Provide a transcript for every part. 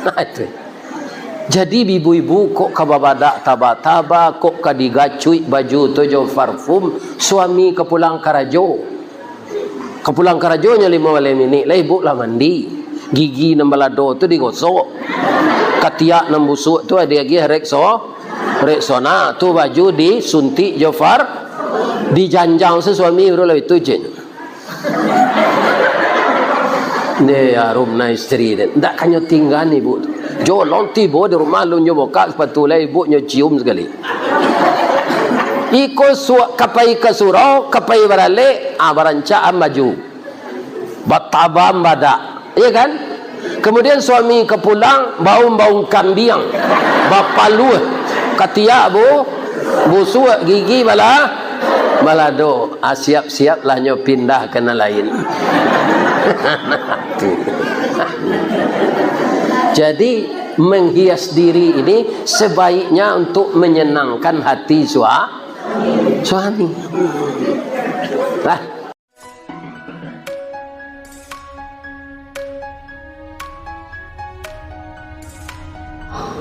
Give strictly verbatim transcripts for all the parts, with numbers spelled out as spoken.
Nah, itu. Jadi, ibu-ibu kok ka babadak taba-taba, kok ka digacuik baju tu jo parfum, suami ka pulang karajo. Ka pulang karajo nyo limo baleh minik, lah ibu lah mandi. Gigi nan balado tu digosok. Katiak nan busuak tu diagiah Rexo-, Rexona, tu baju disuntik jo par-, dijanjang se suami tu lah itu je. Deh, harum na isteri deh. Ndak kanyo tinggaan ibu tu. Jolong tibo di rumah, alun nyo bukak sapatu lai, ibu nyo cium sakali. Iko suak ka pai ka surau, ka pai baralek, ah, barancak am baju. Batabam badak. Iya kan? Kemudian suami ka pulang, baun-baun kambiang. Bapaluah. Katiak bu-, busuak, gigi bala-, balado. Ah, siap-siaplah nyo pindah ka nan lain. Jadi, menghias diri ini sebaiknya untuk menyenangkan hati sua-, suami. Lah.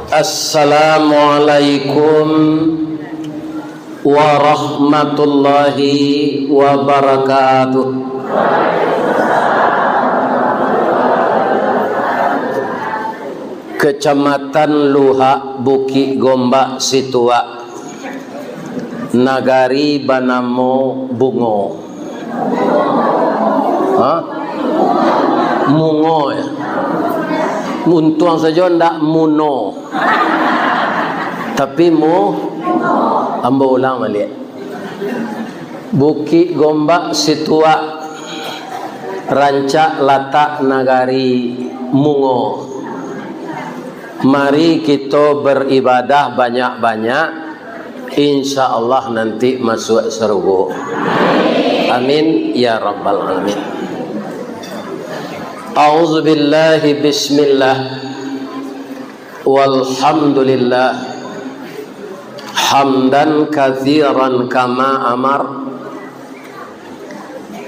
Assalamualaikum warahmatullahi wabarakatuh. Kecamatan Luhak, Bukik Gombak, Situak, nagari banamo Bungo. Ha? Mungo, ya. Untuang sajo ndak Muno. Tapi Mu-, ambo ulang baliak. Bukik Gombak, Situak, rancak latak nagari Mungo. Mari kito beribadah banyak-banyak, insya Allah nanti masuak sarugo. Amin ya rabbal alamin. A'udzubillahi, bismillah. Walhamdulillah. Hamdan katsiran kama amar.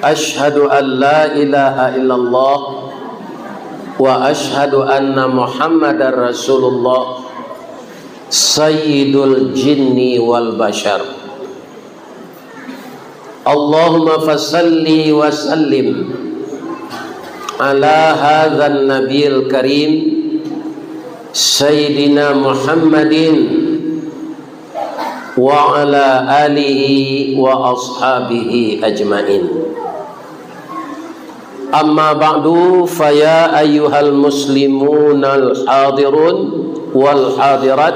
Asyhadu an la ilaha illallah wa asyhadu anna Muhammadar Rasulullah, sayyidul jinni wal bashar. Allahumma fasalli wa sallim ala hadzan nabiyil karim, Sayyidina Muhammadin wa ala alihi wa ashabihi ajmain. Amma ba'du, fa ya ayyuhal muslimunal hadirun wal hadirat.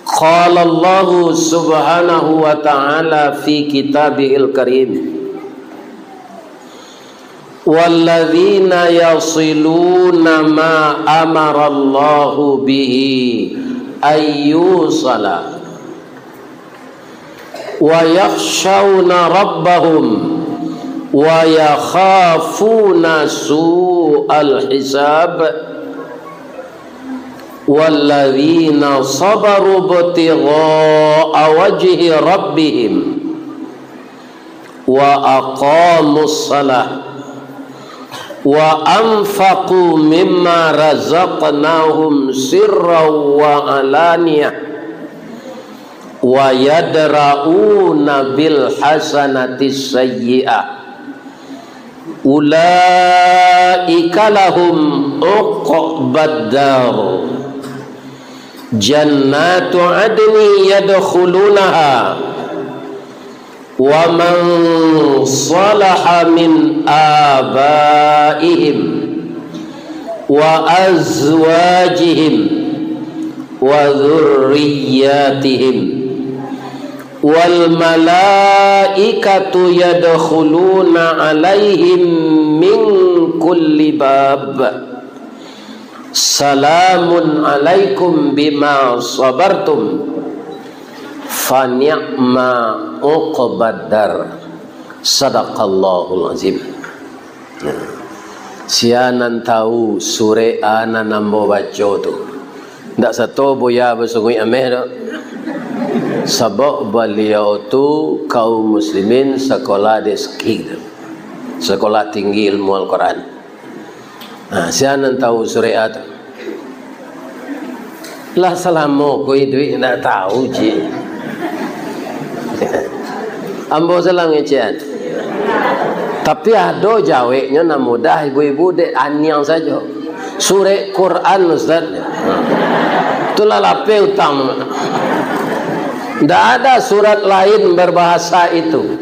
Qala Allahu subhanahu wa ta'ala fi kitabihil karim, "Walladzina yasiluna ma amarallahu bihi ayyusala, wa yakhshawna rabbahum, wa yakhafuna su'al hisab." Walladzina sabaru ibtigha'a wajhi rabbihim, wa aqamus salah, wa anfaqu mimma razaqnahum sirran wa alaniyah, wa yadra'una bil hasanatis sayyi'ah, ulaika lahum uqbad dar, jannatu adni yadkhulunaha, wa man salaha min abaihim wa azwajihim wa dzurriyyatihim, wal malaikatu yadkhuluna alaihim min kulli bab, salamun alaikum bima sabartum, fa ni'ma uqbad dar. Sadaqallahul azim. Nah, sia nan tahu surek a nan ambo baco tu? Ndak sato Buya basunguik ameh tu. Sabab baliau tu kaum muslimin sakolah di SKI tu. Sakolah Tinggi Ilmu Al-Quran. Ha, sia nan tahu surek A tu? Lah salamo ko iduik ndak tahu, cik. Ambo salah ngecek. Tapi ado jaweknyo nan mudah, ibu-ibu, dek aniang sajo. Surek Quran, Ustaz. Ha. Itulah lapeh utang. Ndak ada surat lain berbahasa itu.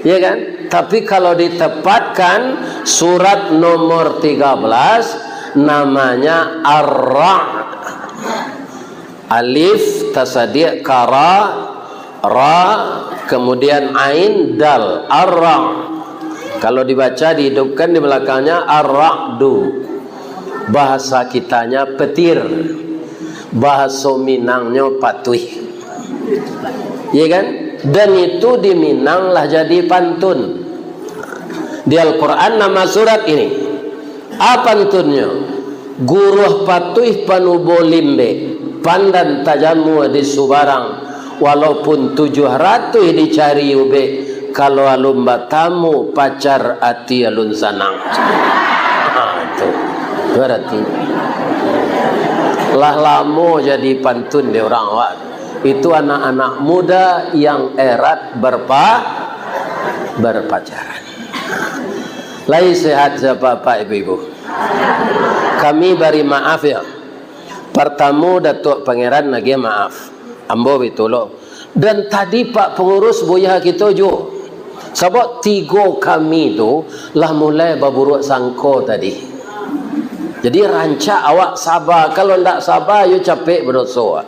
Ya kan? Tapi kalau ditepatkan, surat nomor tiga belas namanya Ar-Ra'd. Alif, tasadiak, kara, ra, kemudian ain, dal. Ar-Ra'd. Kalau dibaca, dihidupkan di belakangnya, Ar-Ra'du. Bahasa kitanya petir. Bahaso Minangnyo patuih. Iya kan? Dan itu di Minang lah jadi pantun. Di Al-Quran nama surat ini. Apa pantunnyo? Guruah patuih panubo limbek, pandan tajamua di subarang, walaupun tujuah ratuih dicari ubek, kalau alun batamu pacar ati alun sanang. Ha, tu. Berarti lah lamo jadi pantun di urang awak. Itu anak-anak muda yang erat berpa-, berpacaran. Lai sehat sia, Bapak, Ibu-ibu? Kami bari maaf, ya. Partamo, Datuak Pangeran agiah maaf. Ambo bitulo. Dan tadi Pak Pangurus Buya kito juo. Sabab tigo kami tu lah mulai baburuak sangko tadi. Jadi rancak awak saba. Kalau ndak saba, yo capek badoso.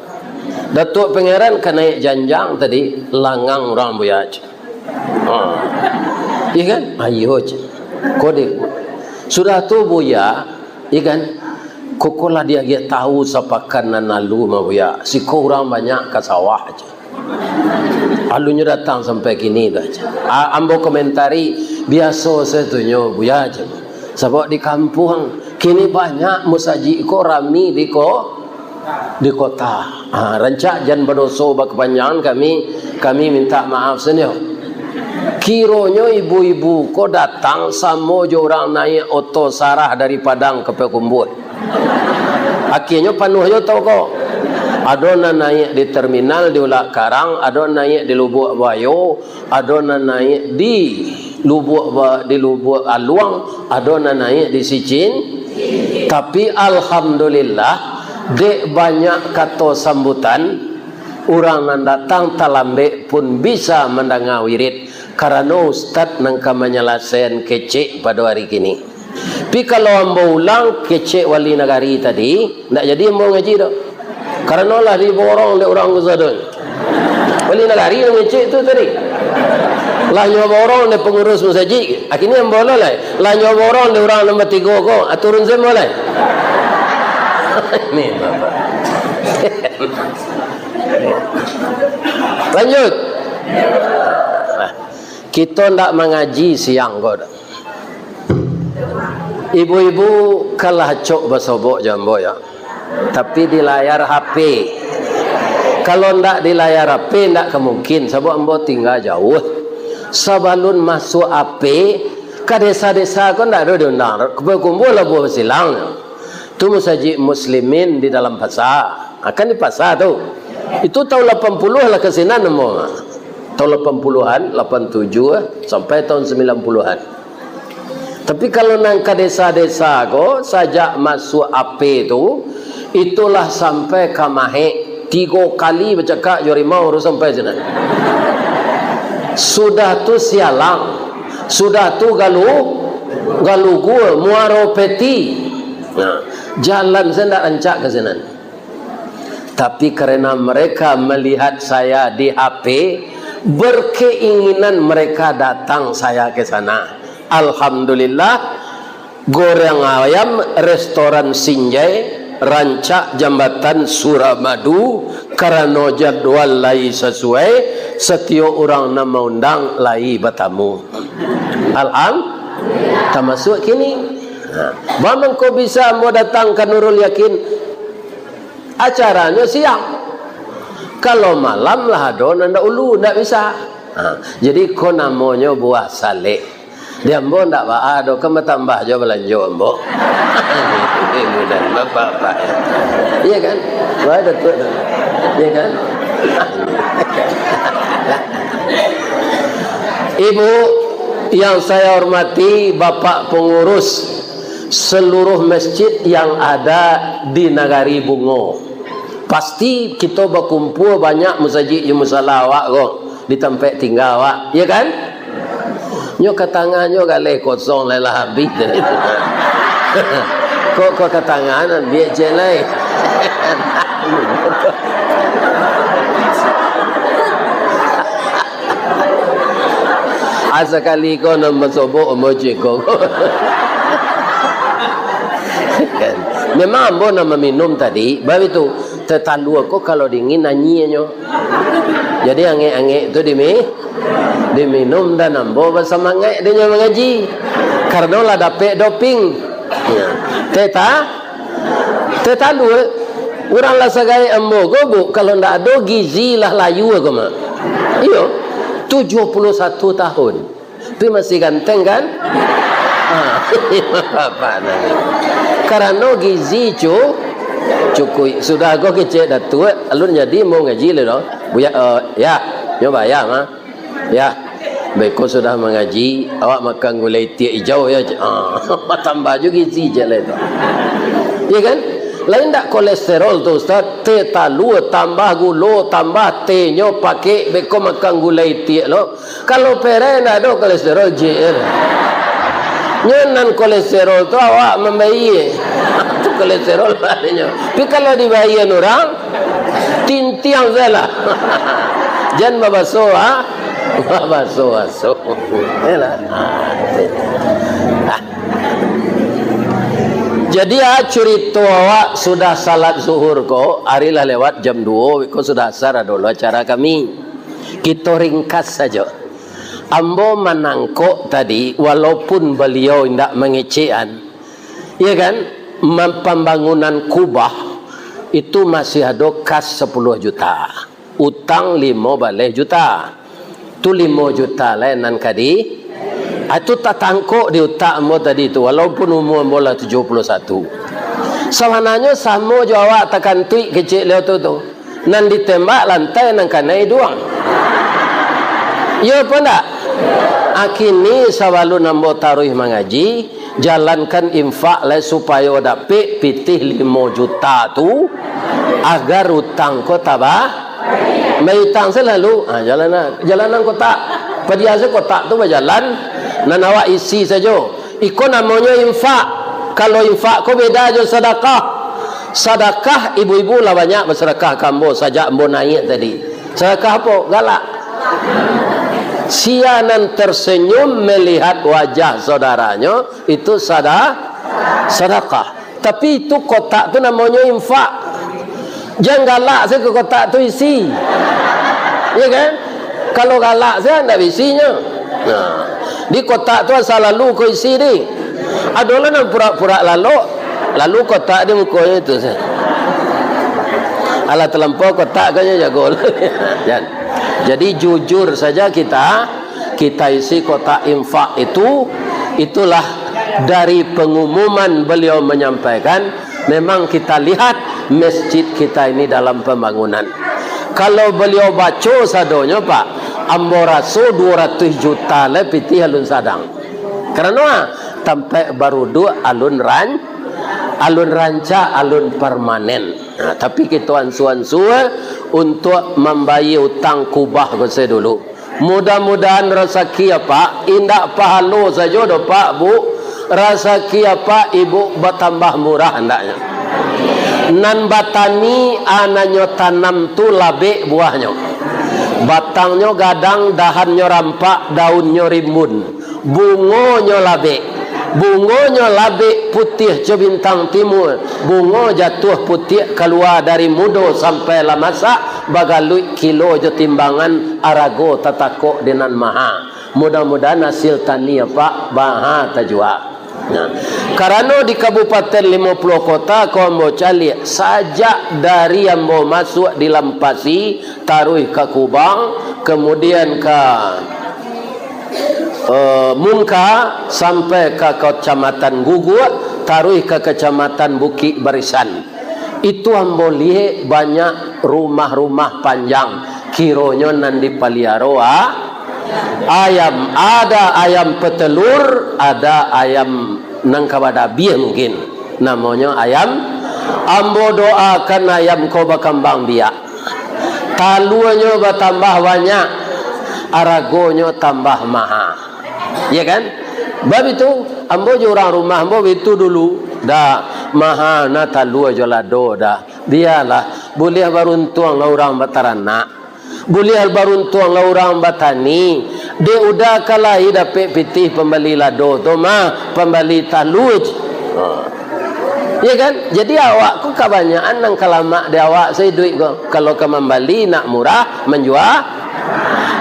Datuak Pangeran ka naiak janjang tadi, langang urang Buya. Ha. Iya kan? Ayo je. Kode. Sudah tu Buya, iya kan? Koko lah diagiah tahu sapakan nan lalu mah Buya. Siko urang banyak ka sawah je. Alunnyo datang sampai kini dah je. A-, ambo komentari, biaso satunyo Buya je. Sabab di kampuang, kini banyak musajik ko rami di ko-, di kota. Ha, rancak jan badoso bakapanjangan kami, kami minta maaf sajo. Kironyo ibu-ibu ko datang samo jo urang naiak oto sarah dari Padang ka Payakumbuah. Akianyo panuah jo toko. Ado nan naiak di terminal di Ulak Karang, ado naiak di Lubuak Bayo, ado nan naiak di Lubuak Ba-, di Lubuak Aluang, ado nan naiak di Sicin. Tapi alhamdulillah, dek banyak kato sambutan, urang nan datang talambek pun bisa mandanga wirid, karano ustad nan ka manyalasaian kecek pado ari kini. Tapi kalau ambo ulang kecek wali nagari tadi, ndak jadi ambo ngaji doh. Karano lah diborong dek urang ko sadonyo. Wali nagari nan ngecek tu tadi. Lah nyo borong dek pangurus musajik. Akhirnyo ambo lo lai. Lah nyo borong dek urang nan batigo ko. Ah, turun se ambo lai. Ni, Bapak. Lanjut. Nah, kito ndak mangaji siang ko doh. Ibu-ibu, kalah acok basobok jo ambo, ya. Tapi di layar H P. Kalau ndak di layar H P, ndak ka mungkin, sabab ambo tingga jauah. Sabalun masuak H P, ka desa-desa ko ndak ado diundang. Bakumpua Labuah Basilang. Tu Masajik Muslimin di dalam pasa. Ha, kan di pasa tu. Itu tahun lapan puluah lah ka sinan ambo mah. Tahun lapan puluhan, lapan tujuh, sampai tahun sembilan puluhan. Tapi kalau nan ka desa-desa ko, sajak masuak H P tu, itulah sampai ka Mahek, tigo kali bacakak jo harimau tu sampai sinan. Sudah tu Sialang, sudah tu Galu-, Galugua, Muaro Peti. Nah, jalan se ndak rancak ka sinan. Tapi karena mereka melihat saya di H P, berkeinginan mereka datang saya ke sana. Alhamdulillah, goreng ayam restoran Sinjai, rancak jambatan Suramadu, karano jadwal lai sasuai, satiok urang nan maundang lai batamu. Alham-, tamasuak kini. Ha. Baa mangko bisa ambo datang ka Nurul Yakin? Acaranyo siang. Kalau malam lah ado nan dahulu, ndak bisa. Ha, jadi ko namonyo buah salek. Di ambo ndak baa doh, kan batambah jo balanjo ambo. Mudah bapak-bapak. Iya kan? Wah, Datuak tu. Iya kan? Ibu yang saya hormati, Bapak pengurus seluruh masjid yang ada di Nagari Bungo. Pasti kito bakumpua banyak musajik jo musala awak ko di tampek tingga awak, iya kan? Nyo ka tangah nyo galeh kosong lai lah abih. Kok, kok ka tangah nan biak cek lai. Ah, sakali ko nan basobok ambo ceko. Kan? Memang ambo nan maminum tadi, baitu. Teh talua ko kalau dingin anyianyo. Jadi angek-angek tu dimi-, diminum dan ambo basamangaik dinyo mangaji. Karano lah dapek doping. Ya. Teh ta-, teh talua. Urang lah sagaek ambo ko, Bu, kalau ndak ado gizi lah layu ko, Mak. Iyo, tujuah puluah satu tahun. Tapi masih ganteng, kan? Ha, bapak nanya. Karano gizi cu-, cukuik. Sudah ko kecek Datuak, alun jadi mau ngaji lai doh. Buya, eh, ya, nyo baya, mah. Ya, beko sudah mangaji, awak makan gulai itiak ijau, ya, cek. Ah, tambah jo gizi, cek lai tu. Ya, kan? Lain ndak kolesterol tu, Ustaz? Teh talua tambah gulo, tambah tehnyo pakek, beko makan gulai itiak lo. Kalau pereh ndak ado kolesterol, J R. Nyo nan kolesterol tu awak mambayia. Tu kolesterol badanyo. Tapi kalau dibayia urang, tintiang sajolah. Jan babaso, ha? Babaso-baso. Yalah. Ah. Jadi, ah, curito awak sudah salat zuhur ko, ari lah lewat jam duo, ko sudah asar ado lo acara kami. Kito ringkas sajo. Ambo manangkok tadi, walaupun baliau indak mangecekan, ya kan, mem-, pambangunan kubah itu masih ado kas sapuluah juta, utang limo baleh juta. Tu limo juta lai nan ka di, ah, tu tatangkok di utak ambo tadi tu, walaupun umua ambo lah tujuah puluah satu. Sabananyo samo jo awak takantuik kecek liau tu, tu. Nan ditembak lantai, nan kanai iduang. Iyo apo ndak? Akini sabalun ambo taruih mangaji, jalankan infak lai supayo dapek pitih limo juta tu, agar utang ko taba-, baitang selalu. Ha, jalanan, jalanan kotak. Padiaso kotak tu bajalan, nan awak isi sajo. Iko namonyo infak. Kalau infak ko beda jo sadakah. Sadakah, ibu-ibu lah banyak basadakah ka ambo sajak ambo naiak tadi. Sadakah apo? Galak. Sia nan tersenyum melihat wajah saudaranyo, itu sada-, sadakah. Tapi itu kotak tu namonyo infak. Jan galak sajo ka kotak tu isi. Ya kan? Kalau galak sajo ndak baisinyo. Nah, di kotak tu asa lalu ko isi di. Adolah nan purak-purak lalok, lalu kotak di mukonyo tu sajo. Alah talampau kotak ko nyo jago. Jan. Jadi jujur saja kita, kita isi kotak infak itu, itulah dari pengumuman beliau menyampaikan, memang kita lihat masjid kita ini dalam pembangunan. Kalau beliau baco sadonyo, Pak, ambo raso duo ratuih juta lai pitih alun sadang. Karano, ah, tampek baruduak alun ran-, alun rancak, alun permanen. Nah, tapi kito ansua-ansua untuak mambayia utang kubah ko sajo dulu. Mudah-mudahan rasaki apak, indak pahalo sajo doh, Pak, Bu. Rasaki apak, Ibu, batambah murah andaknyo. Nan batani, a nan nyo tanam tu labek buahnyo. Batangnyo gadang, dahannyo rampak, daunnyo rimbun. Bungonyo labek. Bungonyo labek putiah co bintang timua. Bungo jatuah putiak kalua dari mudo sampai lah masak, bagaluik kilo jo timbangan, arago tatakok di nan maha. Mudah-mudahan hasil tani apak baha tajua. Nah, karano di Kabupaten Limo Puluah Kota ko ambo caliak, sajak dari ambo masuak di Lampasi, taruih ka Kubang, kemudian ka eh, Mungka sampai ka Kacamatan Guguak, taruih ka Kacamatan Bukik Barisan. Itu ambo liek banyak rumah-rumah panjang, kironyo nan dipaliaro a-, ayam. Ada ayam petelur, ada ayam nan ka badabiah mungkin. Namonyo ayam, ambo doakan ayam ko bakambang biak. Taluanyo batambah banyak, aragonyo tambah maha. Ya kan? Bab itu, ambo jo urang rumah ambo bitu dulu. Dah, maha na talua jo lado dah. Bialah, buliah baruntuang lah urang bataranak. Buliah baruntuang lah urang batani. Dek uda ka lai dapek pitih pambali lado tu mah, pambali talua je. Ha. Ya kan? Jadi awak ko kabanyakan nan ka lamak di awak sajo duit ko. Kalau ka mambali nak murah, manjua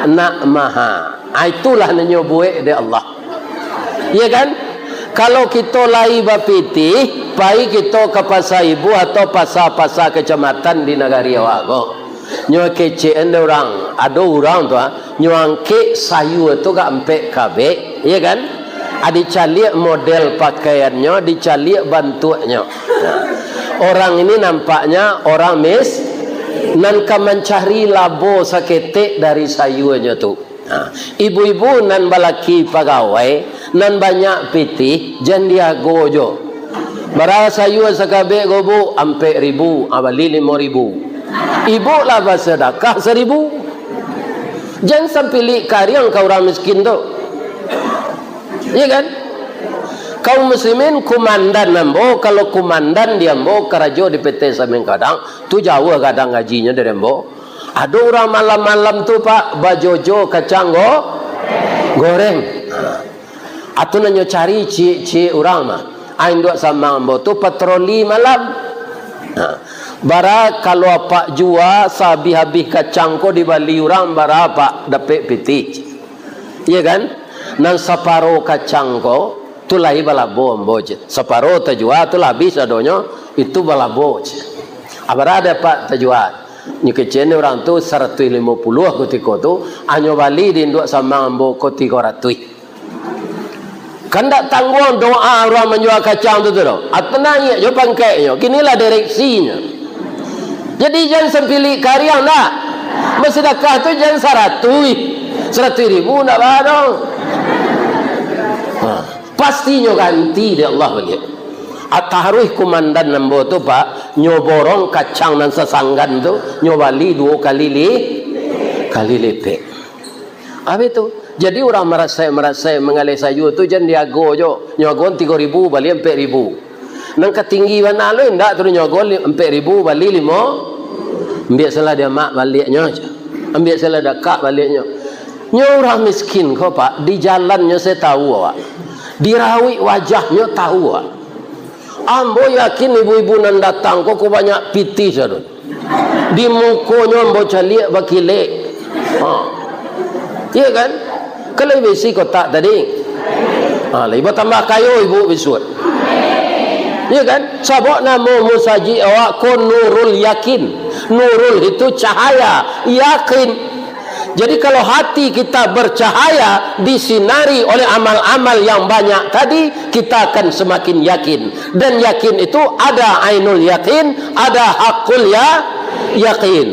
nak maha. Ah, itulah nan nyo buek dek Allah. Ya kan? Kalau kito lai bapitih, pai kito ka Pasa Ibu atau pasa-pasa kacamatan di nagari awak ko. Nyo kecekan dek urang. Ado urang tu, ah, nyo angkek sayua tu ka ampek kabek, ya kan? Ah, dicaliak model pakaiannyo, dicaliak bantuaknyo. Nah, orang ini nampaknya orang mis-, nan ka mancari labo saketek dari sayuanyo tu. Nah, ibu-ibu nan balaki pagawai, nan banyak pitih, jan diago jo. Bara sayua sakabek ko, Bu? Ampek ribu, ah, bali limo ribu. Ibu lah basadakah saribu. Jan sampilik kariang ka urang miskin tu. Iya kan? Kaum muslimin, kumandan ambo, kalau kumandan di ambo karajo di P T Sameng Gadang, tu jauah gadang gajinyo dari ambo. Ado urang malam-malam tu, Pak, bajojo kacang go-, goreng. Ha. Atu nan nyo cari ciek-ciek urang mah. Ah, induak samang ambo tu patroli malam. Ha. Bara kalau apak jua, saabih-abih kacang ko dibali urang, bara, Pak, dapek pitih. Iya kan? Nan saparo kacang ko, tu lai balabo ambo, cek. Saparo tajua, tu lah abih sadonyo, itu balabo, cek. Ah, bara dapek tajua. Nyo kecek ni urang tu saratuih limo puluah kutiko tu, ah, nyo bali di induak samang ambo ko tigo ratuih. Kan ndak tangguang doa urang manjua kacang tu, tu doh. Ah, tanang jo pangkeknyo, kini lah direksinyo. Jadi jan sampilik kariang dah. Basadakah tu jan saratuih. Saratuih ribu ndak baa doh. Ha, pastinyo ganti dek Allah baliak. Ah, taruih kumandan ambo tu, Pak, nyo borong kacang nan sasanggan tu, nyo bali duo kali li-, kali lipek. Abih tu, jadi urang marasai-marasai manggaleh sayua tu jan diago jo. Nyo ago tigo ribu, bali ampek ribu. Nan ka tinggi bana lo indak tu, nyo ago li-, ampek ribu, bali limo. Ambiak salah di amak baliaknyo aja. Ambiak salah di akak baliaknyo. Nyo urang miskin ko, Pak, di jalannyo se tahu awak. Di rawik wajahnyo tahu awak. Ambo yakin ibu-ibu nan datang ko, ko banyak pitih sadonyo. Di mukonyo ambo caliak bakilek. Ha. Iya kan? Kalau bisi kotak tadi. Ha, lai batambah kayo ibu bisuak. Iya kan? Sabab namo musajik awak ko Nurul Yakin. Nurul itu cahaya, yakin. Jadi, kalau hati kita bercahaya, disinari oleh amal-amal yang banyak tadi, kita akan semakin yakin. Dan yakin itu ada ainul yakin, ada hakul ya-, yakin.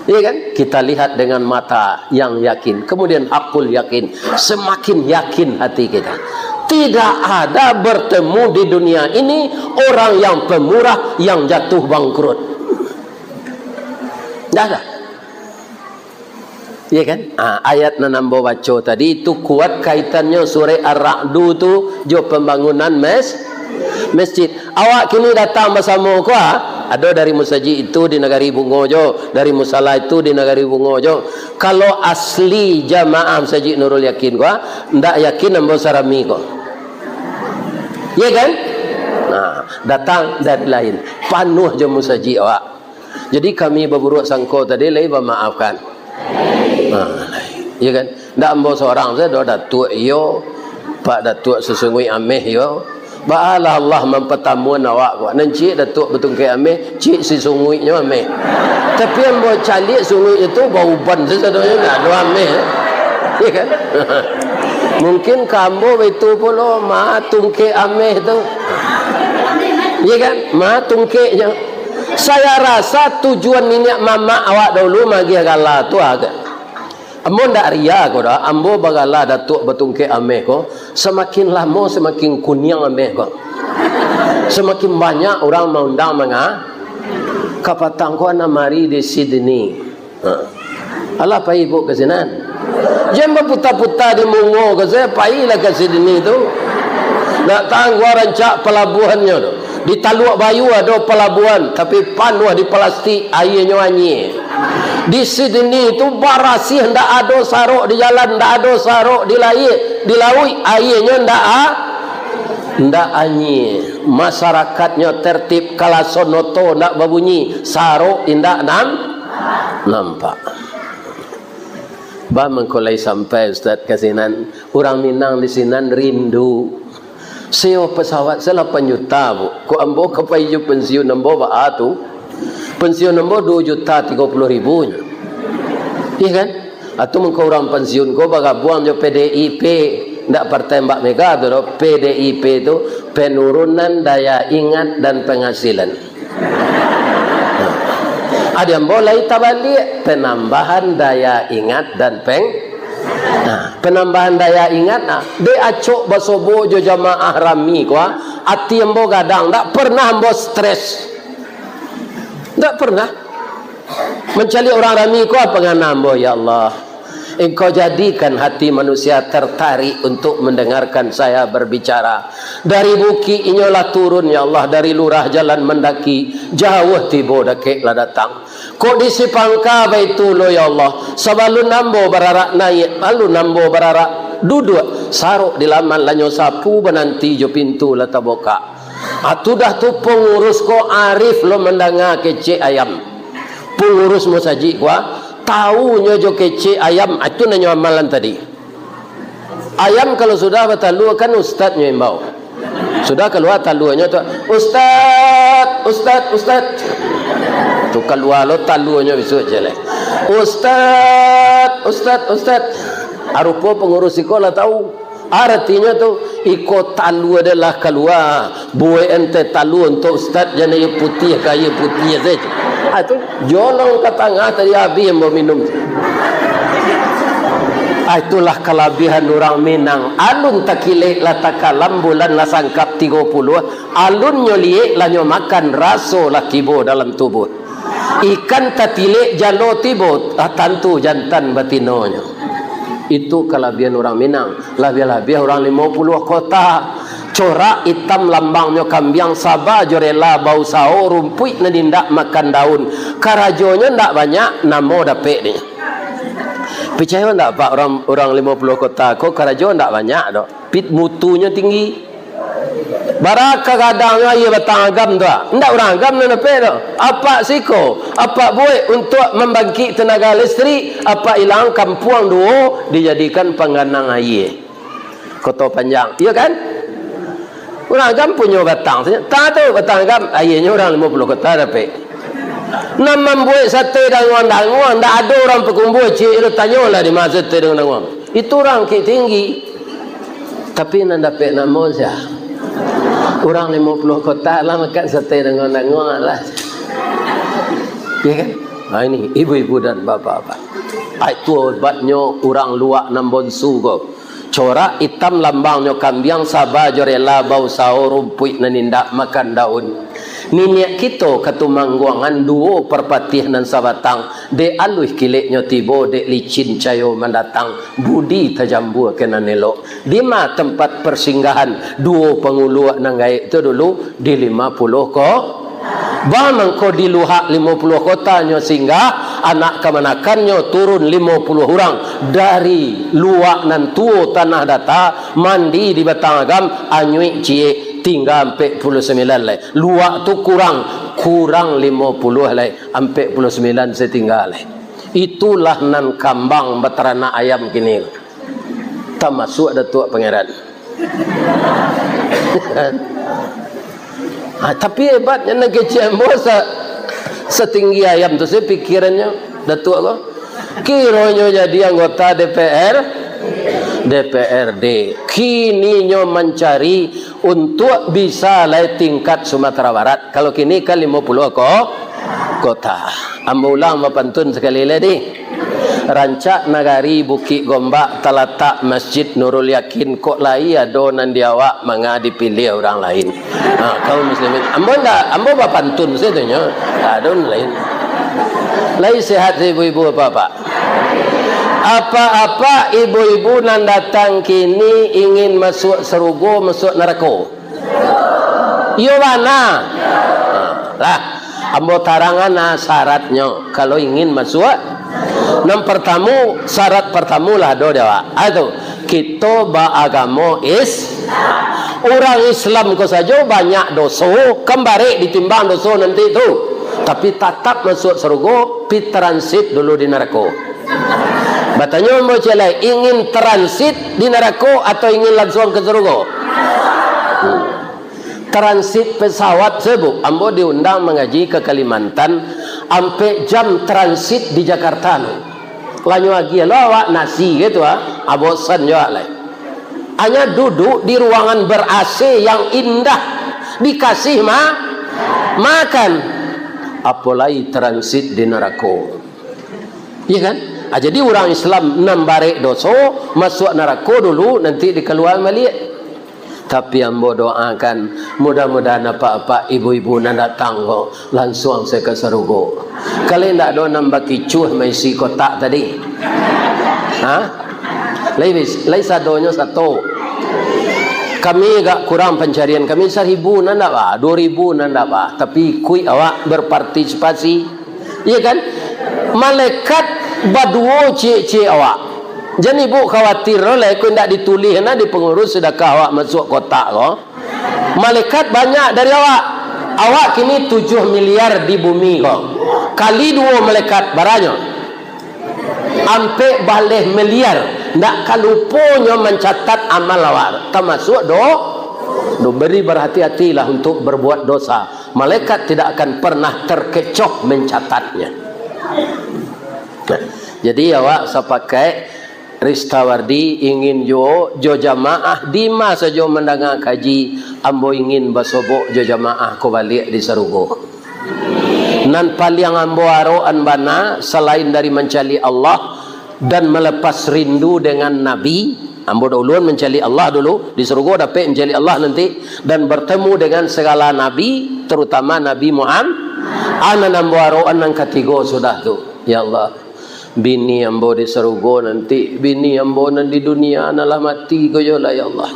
Iya kan? Kita lihat dengan mata yang yakin, kemudian hakul yakin. Semakin yakin hati kita. Tidak ada bertemu di dunia ini orang yang pemurah yang jatuh bangkrut. Ndak ada. Iya kan? Ah, ayat nan ambo baco tadi tu kuat kaitannyo surek Ar-Ra'du tu jo pambangunan mes-, masjid. Awak kini datang basamo ko, ah? Ado dari musajik itu di Nagari Bungo jo, dari musala itu di Nagari Bungo jo. Kalau asli jamaah Musajik Nurul Yakin ko, ah, ndak yakin ambo sarami ko. Iya kan? Nah, datang dari lain. Panuah jo musajik awak. Jadi kami baburuak sangko tadi lai bamaafkan. Ha, lai. Iya kan? Ndak ambo sorang sajo, Datuak iyo, Pak Datuak Susunguik ameh iyo. Baalah Allah mampatamuan awak ko. Nan ciek Datuak Batungkek ameh, ciek si Sunguiknyo ameh. Tapi ambo caliak Sunguiknyo tu bauban sajo sadonyo, ndak ado ameh. Ya kan? Mungkin ka ambo baitu pulo, ma tungkek ameh tu. Ya kan? Ma tungkeknyo. Saya rasa tujuan niniak mamak awak dahulu magiah gala tu agak. Ambo ndak ria ko doh, ambo bagala Datuak Batungkek Ameh ko, samakin lamo samakin kuniang ameh ko. Samakin banyak urang maundang manga-, kapatang ko nan mari di Sydney. Ha. Alah pai ibuk ka sinan. Jan baputa-puta di Mungo ko sajo, pailah ka Sydney tu. Nak tangguah rancak palabuahannyo tu. Di Taluak Bayu ado palabuahan, tapi panuah di palastik, aianyo anyie. Di Sydney tu barasiah, ndak ado sarok di jalan, ndak ado sarok di lai-, di lauik, aianyo ndak a-, ndak anyie. Masarakatnyo tertib, kalason oto ndak babunyi, sarok indak nam-, nampak. Ba mangko lai sampai, Ustaz, ka sinan. Urang Minang di sinan rindu. Sewa pesawat se lapan juta, Bu. Kok ambo ka pai jo pensiun ambo baa tu? Pensiun ambo dua juta tigo puluh ribu nyo. Iya kan? Atau mangko urang pensiun ko bagabuang jo P D I P, ndak Partai Mbak Mega tu doh. P D I P tu penurunan daya ingat dan penghasilan. Adi ambo lai tabaliak, penambahan daya ingat dan peng-, nah, penambahan daya ingat, nah, dek acok basobok jo jamaah rami ko, ah, ati ambo gadang, ndak pernah ambo stres. Ndak pernah. Mancaliak urang rami ko, apa ngana ambo, ya Allah? Engkau jadikan hati manusia tertarik untuk mendengarkan saya berbicara. Dari bukik inyo lah turun, ya Allah, dari lurah jalan mandaki, jauah tibo dakek lah datang. Kok di Sipangka baitu lo, ya Allah, sabalun ambo bararak naiak, alun ambo bararak duduak, sarok di laman lah nyo sapu, bananti jo pintu lah tabukak. Atu dah tu pangurus ko arif lo mandanga kecek ayam. Pangurus musajik ko, ah, taunyo jo kecek ayam, ah, itu nan nyo amalan tadi. Ayam kalau sudah batalua, kan ustadnyo imbau. Sudah kalua taluanyo tu, "Ustad, ustad, ustad." Tu kalua lo taluanyo bisuak ciek lai. "Ustad, ustad, ustad." Arupo pangurus iko lah tau. Aratinyo tu, iko talua dek lah kalua, buek ente talua untuak ustad, jan aia putiah ka aia putiah sajo. Ah, tu jolong ka tangah tadi, abih ambo minum. Ah, itulah kalabiahan urang Minang. Alun takilek lah takalam, bulan lah sangkap tigo puluah, alunnyo liek lah nyo makan, raso lah tibo dalam tubuah. Ikan tatilek jalo tibo, ah, tantu jantan batinonyo. Itu kalabiahan urang Minang, labiah-labiah urang Limo Puluah Kota. Corak itam lambangnyo kambiang, saba jo rela bausaho, rumpuik nan indak makan daun. Karajonyo ndak banyak, namo dapek dek. Picayo ndak, Pak, urang, urang Limo Puluah Kota ko karajo ndak banyak doh, tapi mutunyo tinggi. Bara ka gadangnyo aia batang agam tu, ah. Indak urang agam nan dapek tu. Apak siko, apak buek untuak mambangkik tenaga listrik, apak ilang kampuang duo, dijadikan pangganang aia. Koto Panjang, iyo kan? Urang agam punyo batang sajo. Tah tu batang agam, aianyo urang Limo Puluah Kota dapek. Nan mambuek sate danguang-danguang, ndak ado urang Pakumbuah, ciek tu tanyolah di ma sate danguang-danguang. Itu urang Bukik Tinggi. Tapi nan dapek namo sia? Urang Limo Puluah Kota lah makan sate danguang-danguang lah. Ya kan? Nah, ini ibu-ibu dan bapak-bapak. Ah, itu hebatnyo urang luak nan bonsu ko. Corak itam lambangnyo kambiang, saba jo rela bausaho, rumpuik nan indak makan daun. Niniak kito Katumangguangan, duo parpatiah nan sabatang, dek aluih kileknyo tibo, dek licin cayo mandatang, budi tajambuakan nan elok. Dima tempat persinggahan duo panguluak nan gaek tu dulu di Limo Puluah ko-, Ba mangko di Luhak Limo Puluah Kota nyo singgah, anak kamanakannyo turun limo puluah urang dari Luak nan tuo Tanah Data, mandi di Batang Agam, anyuik ciek, tingga ampek puluah sambilan lai. Luak tu kurang, kurang limo puluah lai, ampek puluah sambilan se tingga lai. Itulah nan kambang bataranak ayam kini. Tamasuak Datuak Pangeran. Ha, tapi hebatnyo nan kecek ambo sa-, satinggi ayam tu, se pikirannyo Datuak ko. Kironyo jadi anggota D P R, D P R D. Kini nyo mancari untuak bisa lai tingkat Sumatera Barat. Kalau kini kan limo puluah ko-, kota. Ambo ulang bapantun sakali lai, dih. Rancak nagari Bukik Gombak, talatak Masjid Nurul Yakin, kok lai ado nan di awak manga dipiliah urang lain. Ha, kaum muslimin. Ambo ndak, ambo bapantun sajo nyo. Ado nan lain. Lai sehat ibu-ibu, bapak-bapak? Apak-apak, ibu-ibu nan datang kini ingin masuak sarugo, masuak narako? Iyo bana. Ha, lah, ambo tarangan nah syaratnyo kalau ingin masuak. Nan partamo, syarat partamo lah ado di awak. Ah, tu, kito baagamo Is-, urang Islam ko sajo banyak doso, kan barek ditimbang doso nanti tu. Tapi tatap masuak sarugo, pi transit dulu di narako. Batanyo ambo ciek lai, ingin transit di narako atau ingin lansuang ka sarugo? Hmm. Transit pesawat sajo, Bu. Ambo diundang mangaji ka Kalimantan, ampek jam transit di Jakarta tu. Lah nyo agiah lo awak nasi gitu, ah. Ah, bosan jo awak lai. Hanya duduk di ruangan ber-A C yang indah, dikasih ma-, makan. Apo lai transit di narako. Iya kan? Ah, jadi urang Islam nan barek doso, masuak narako dulu, nanti dikaluaan baliak. Tapi ambo doakan, mudah-mudahan apak-apak, ibu-ibu nan datang ko, lansuang sajo ka sarugo. Kalau indak ado nan bakicuah maisi kotak tadi. Ha? Lai bis-, lai sadonyo sato. Kami agak kurang pancarian kami, saribu nan ndak ba, duo ribu nan ndak ba. Tapi ikuik awak berpartisipasi. Iya kan? Malaikat baduo ciek-ciek awak. Jan ibu khawatir lo lai, ko indak ditulih nah di pangurus sadakah awak masuak kotak ko. Malaikat banyak dari awak. Awak kini tujuah miliar di bumi ko. Kali duo malaikat, baranyo? Ampek baleh miliar. Ndak ka lupo nyo mancatat amal awak. Tamasuak do-, do-, beri berhati-hatilah untuk berbuat dosa. Malaikat tidak akan pernah terkecoh mencatatnya. Nah, jadi awak sapakaik Ristawardi ingin juo jo jamaah, dima sajo mandanga kaji, ambo ingin basobok jo jamaah ko baliak di sarugo. Nan paliang ambo arokan bana, salain dari mancaliak Allah dan malepas rindu dengan Nabi, ambo ulun mancaliak Allah dulu, di sarugo dapek mancaliak Allah nanti, dan bertemu dengan segala nabi, terutama Nabi Muhammad. Ah, nan ambo arokan nan katigo sudah tu, ya Allah. Bini ambo di sarugo nanti, bini ambo nan di dunia nan lah mati ko yo lah, ya Allah.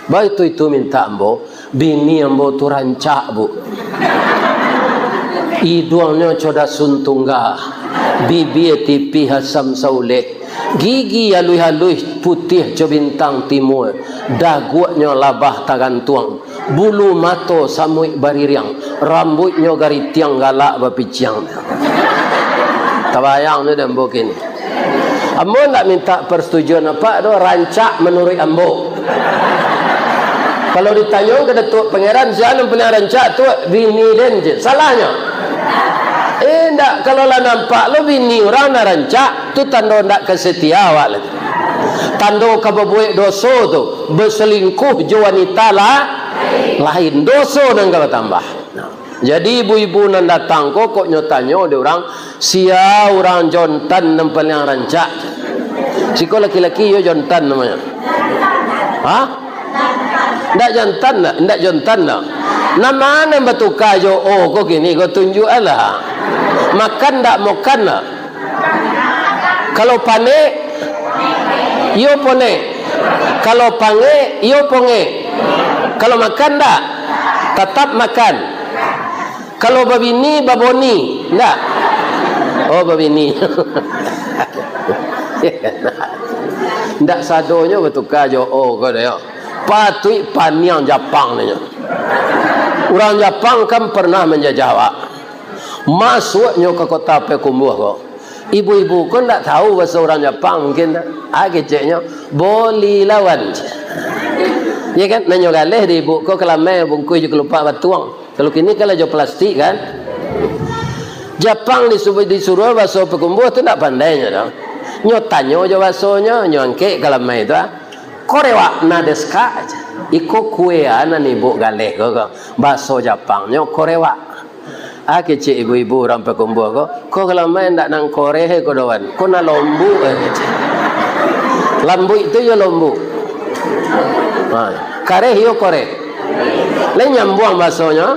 Baitu itu minta ambo, bini ambo tu rancak, Bu. Iduangnyo co dasun tungga, bibia tipih asam sauleh, gigi aluih-aluih putiah co bintang timua, daguaknyo labah tagantuang, bulu mato samuik baririang, rambuiknyo garitiang galak bapiciang. Tabayang tu dek ambo kini. Ambo ndak minta persetujuan apak doh, rancak manuruik ambo. Kalau ditanyo ka Datuak Pangeran, sia nan paliang rancak tu, bini den je. Salahnyo? Eh, ndak, kalau lah nampak lo bini urang nan rancak, tu tando ndak ka setia awak lai. Tando ka babuek doso tu, basalingkuh jo wanita la-, lain, doso nan ka batambah. Nah, jadi ibu-ibu nan datang ko, kok nyo tanyo dek urang, sia urang jantan nan paliang rancak? Siko laki-laki yo jantan namonyo. Ha? Ndak jantan ndak? Ndak jantan ndak? Nan ma nan batuka jo o ko kini ko, tunjuak lah. Makan ndak makan ndak? Kalau panek, iyo ponek. Kalau pangek, iyo pongek. Kalau makan ndak? Tatap makan. Kalau babini, baboni. Ndak? Oh, babini. Ndak sadonyo batuka jo o ko doh yo. Patuik paniang Japang nyo. Urang Japang kan pernah manjajah awak. Masuaknyo ka kota Payakumbuah ko. Ibu-ibu ko ndak tahu bahaso urang Japang mungkin. Ah, keceknyo, "Boli lawan." Ya kan? Nanyo galeh di ibu ko, kalamai bungkuih jo kalupak batuang. Kalau kini kan lah jo plastik kan. Japang disuruh, disuruh bahaso Payakumbuah tu ndak pandainyo doh. Nyo tanyo jo basonyo, nyo angkek ka lamai tu, ah. "Korewak na desu ka?" Iko kue, ah, nan ibu galeh ko, ko. Baso Japangnyo korewak. Ah, kecek ibu-ibu urang Pakumbuah ko, "Ko ka lamai ndak nan koreh ko doh, wan. Ko nan lombuak," eh, kecek. Lambuik tu iyo lombuak. Ha, kareh iyo koreh. Lai nyambuang basonyo?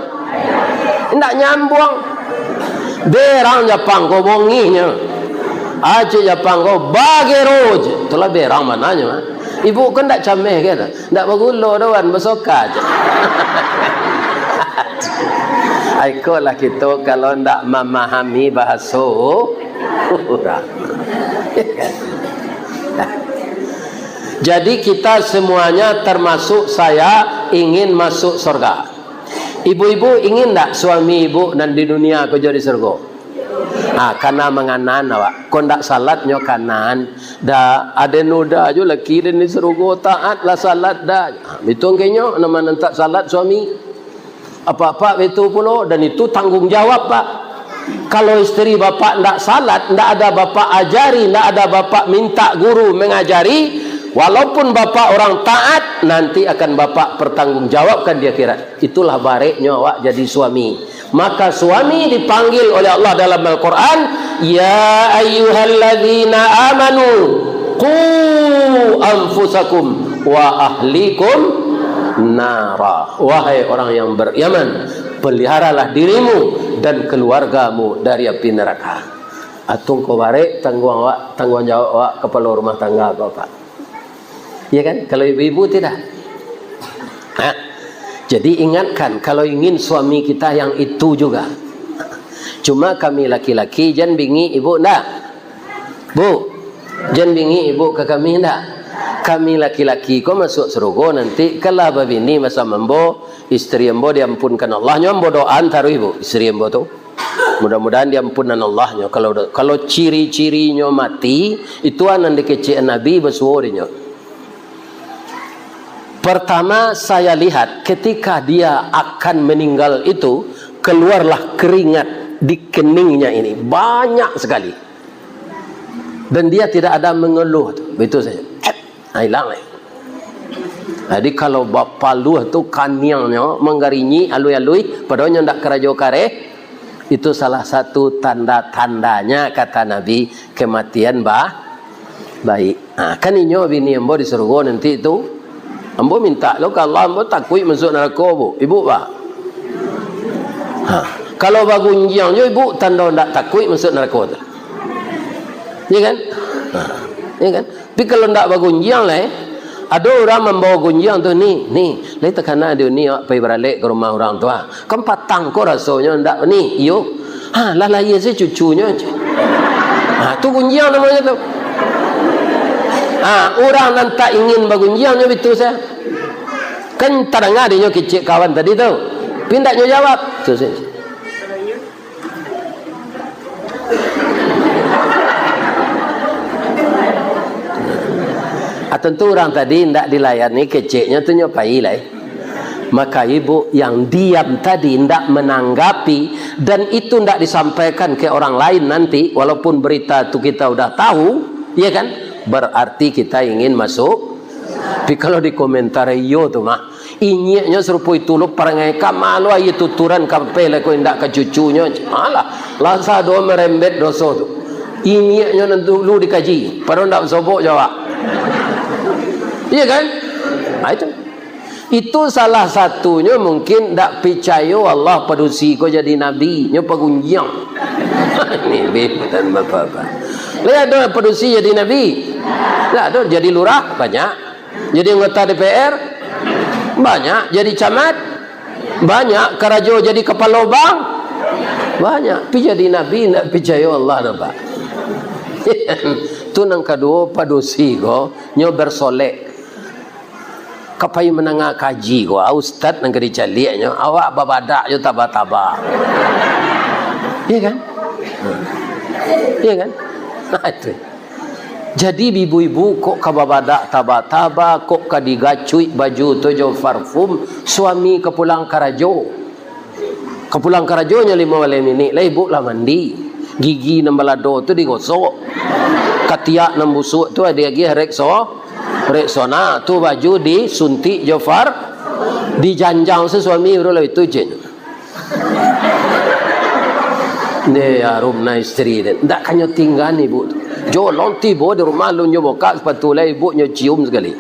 Indak nyambuang. Berang Japang ko bongihnyo. Acik Japang ko bagero je. Itulah berang mananyo, ha. Ibu ko ndak cameh ke tu? Ndak bagulo doh, wan, basoka je. Ai, ikolah kito kalau ndak mamahami bahaso urang. Jadi kita semuanya, termasuk saya, ingin masuk surga. Ibu-ibu ingin ndak suami ibu nan di dunia ko jo di surga? Ah, kana manganan awak. Ko ndak salat nyo kanan. Da, aden uda jo laki den di surga, taat lah salat da. Ah, bitu angkenyo, nama nan tak salat suami. Apak-apak bitu pulo, dan itu tanggung jawab, Pak. Kalau isteri bapak ndak salat, ndak ada bapak ajari, ndak ada bapak minta guru mengajari, walaupun bapak orang taat, nanti akan bapak pertanggungjawabkan di akhirat. Itulah bareknyo awak jadi suami. Maka suami dipanggil oleh Allah dalam Al-Quran, "Ya ayyuhalladzina amanu, qu anfusakum wa ahlikum nara." Wahai orang yang beriman, peliharalah dirimu dan keluargamu dari api neraka. Atungko barek tangguang awak, tangguang jawab awak, kapalo rumah tangga ko, Pak. Ya kan? Kalau ibu-ibu tidak. Ha? Jadi ingatkan, kalau ingin suami kita yang itu juga. Cuma kami laki-laki, jan bingik ibu ndak? Bu, jan bingik ibu ka kami ndak? Kami laki-laki ko masuk surga nanti, kalau babini masa mambo, isteri ambo diampunkan Allah, nyo ambo doaan taruih, Bu, isteri ambo tu. Mudah-mudahan diampunan Allah nyo. Kalau, kalau ciri-cirinyo mati, itu nan dikecek Nabi basuo dinyo. Pertama, saya lihat ketika dia akan meninggal itu, keluarlah keringat di keningnya ini. Banyak sekali. Dan dia tidak ada mengeluh tu. Begitu saja. Cep. Ha, ilang, eh. Jadi, kalau bapaluah tu kaniangnyo, manggarinyik, alui-alui, padahal nyo ndak karajo kareh, itu salah satu tanda-tandanya, kata Nabi, kematian ba-, baik. Ha, kan inyo bini ambo di surga nanti tu. Ambo minta lo ka Allah, ambo takuik masuk narako, Bu. Ibu, Pak. Ha, kalau bagunjiang jo ibu, tando ndak takuik masuk narako tu. Ya kan? Ha, ya kan? Tapi kalau ndak bagunjiang lai, ado urang mambawa gunjiang tu, "Ni, ni, lai takana di uni awak pai baralek ka rumah urang tu, ah. Kan patang ko rasonyo ndak ni, iyo." "Ha, lah lahia se cucunyo," cek. Ha, tu gunjiang namonyo tu. Ha, urang nan tak ingin bagunjiang nyo bitu se. Kan tadanga dinyo kecek kawan tadi tu. Tapi ndak nyo jawab. Tu se. Ah, tentu urang tadi ndak dilayani keceknyo tu, nyo pai lai. Maka ibu yang diam tadi ndak menanggapi, dan itu ndak disampaikan ke orang lain nanti, walaupun berita tu kita udah tahu, ya kan? Berarti kita ingin masuk. Tapi kalau dikomentari iyo tu mah, Inyiaknyo sarupo itu lo parangai, ka ma lo aia tuturan kampeh lai ko indak ka cucunyo. Alah, lah sado marembet doso tu. Inyiaknyo nan dulu dikaji, padahal ndak basobok jo awak. Iya kan? Ha, itu. Itu salah satunyo mungkin ndak picayo Allah padusi ko jadi nabi, nyo pagunjiang. Ni beh, dan bapak-bapak. Lai ado padusi jadi nabi? Ndak ado, jadi lurah banyak. Jadi anggota D P R? Banyak. Jadi camat? Banyak. Karajo jadi kapalo bank? Banyak. Pi jadi nabi, ndak picayo Allah doh, Pak. Tu nan kaduo, padusi ko, nyo bersolek. Ka pai mandanga kaji ko, ah, ustad nan ka dicaliaknyo, awak babadak jo taba-taba. Iya kan? Iya kan? Nah, itu. Jadi, ibu-ibu, kok ka babadak taba-taba, kok ka digacuik baju tu jo parfum, suami ka pulang karajo. Ka pulang karajo nyo limo baleh minik, lah ibu lah mandi. Gigi nan balado tu digosok. Katiak nan busuak tu diagiah Rexo-, Rexona. Tu baju disuntik jo Far-, dijanjang se suami baru lah itu je. Deh, arumna isteri den. Ndak kanyo tinggaan ibu tu. Jolong tibo di rumah, alun nyo bukak sapatu lai, ibu nyo cium sakali.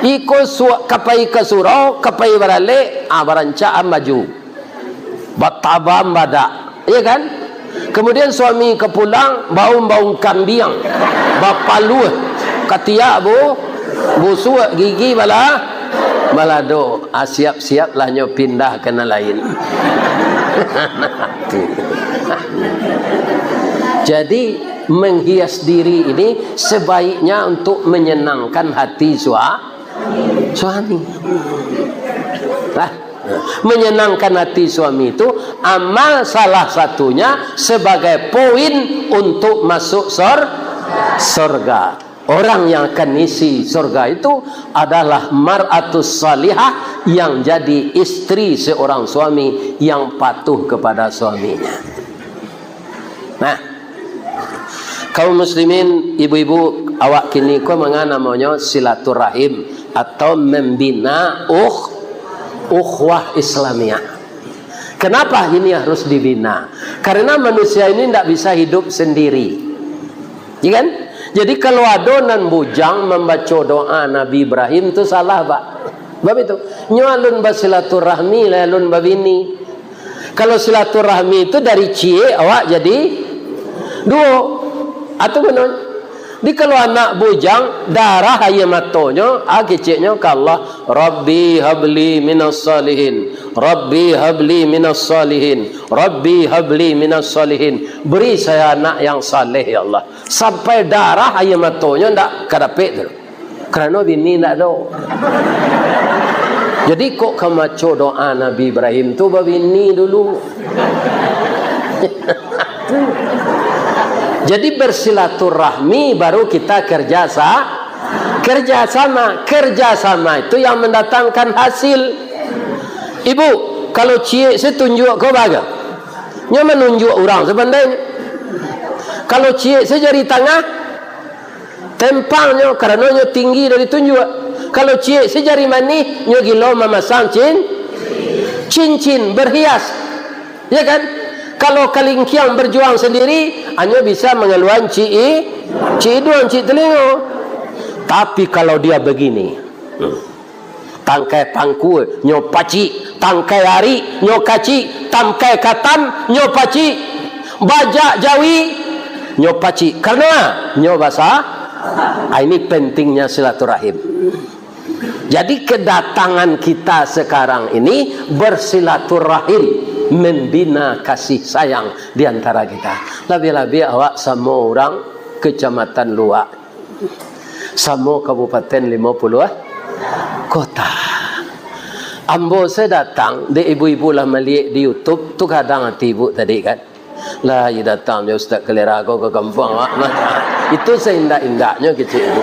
Iko suak ka pai ka surau, ka pai baralek, ah, barancak am baju. Batabam badak, iya kan? Kemudian suami ka pulang, baun-baun kambiang, bapaluah, katiak bu-, busuak, gigi bala-, balado. Ah, siap-siaplah nyo pindah ka nan lain. Jadi, menghias diri ini sebaiknya untuk menyenangkan hati sua-, suami. Lah, menyenangkan hati suami itu amal salah satunya sebagai poin untuk masuk sor-, sorga. Orang yang akan isi sorga itu adalah mar'atus salihah, yang jadi istri seorang suami yang patuh kepada suaminya. Nah, kaum muslimin, ibu-ibu, awak kini ko manga namonyo silaturahim atau membina ukh-, ukhuwah Islamiyah. Kenapa ini harus dibina? Karena manusia ini ndak bisa hidup sendiri. Ya kan? Jadi, kalau ado nan bujang mambaco doa Nabi Ibrahim, tu salah, Pak. Sebab itu, nyo alun basilaturahmi lah, alun babini. Kalau silaturahmi tu dari ciek awak jadi duo. Atau mano? Di kalau anak bujang, darah aia matonyo, ah, keceknyo ka Allah, "Rabbi habli minas salihin, Rabbi habli minas salihin, Rabbi habli minas salihin." Beri saya anak yang saleh, ya Allah. Sampai darah aia matonyo ndak ka dapek tu. Karano bini ndak ado. Jadi, kok ka maco doa Nabi Ibrahim tu babini dulu. Jadi, bersilaturahmi baru kita kerja sa-, kerja sama. Kerja sama itu yang mendatangkan hasil. Ibu, kalau ciek se tunjuak ko baga. Nyo manunjuak urang sabananyo. Kalau ciek se jari tangah, tempangnyo, karano nyo tinggi dari tunjuak. Kalau ciek se jari manih, nyo gilo mamasang cin-, cincin, berhias. Ya kan? Kalau kalingkiang berjuang sendiri, hanyo bisa mangaluan cik i-, cik iduang, cik telingo. Tapi kalau dia begini, hmm. Tangkai pangkua, nyo pacik. Tangkai arik, nyo kacik. Tangkai katam, nyo pacik. Bajak jawi, nyo pacik. Karano, nyo basa-, ah, ini pentingnya silaturahim. Jadi, kedatangan kita sekarang ini bersilaturahim, membina kasih sayang di antara kita. Labiah-labiah awak samo urang Kecamatan Luak. Samo Kabupaten Limo Puluah Kota. Ambo se datang, dek ibu-ibu lah maliek di YouTube, tu gadang ati ibu tadi kan. Lah, iyo datang jo Ustaz Kalera ko ka kampuang awak mah. Itu seindak-indaknyo kecek ibu.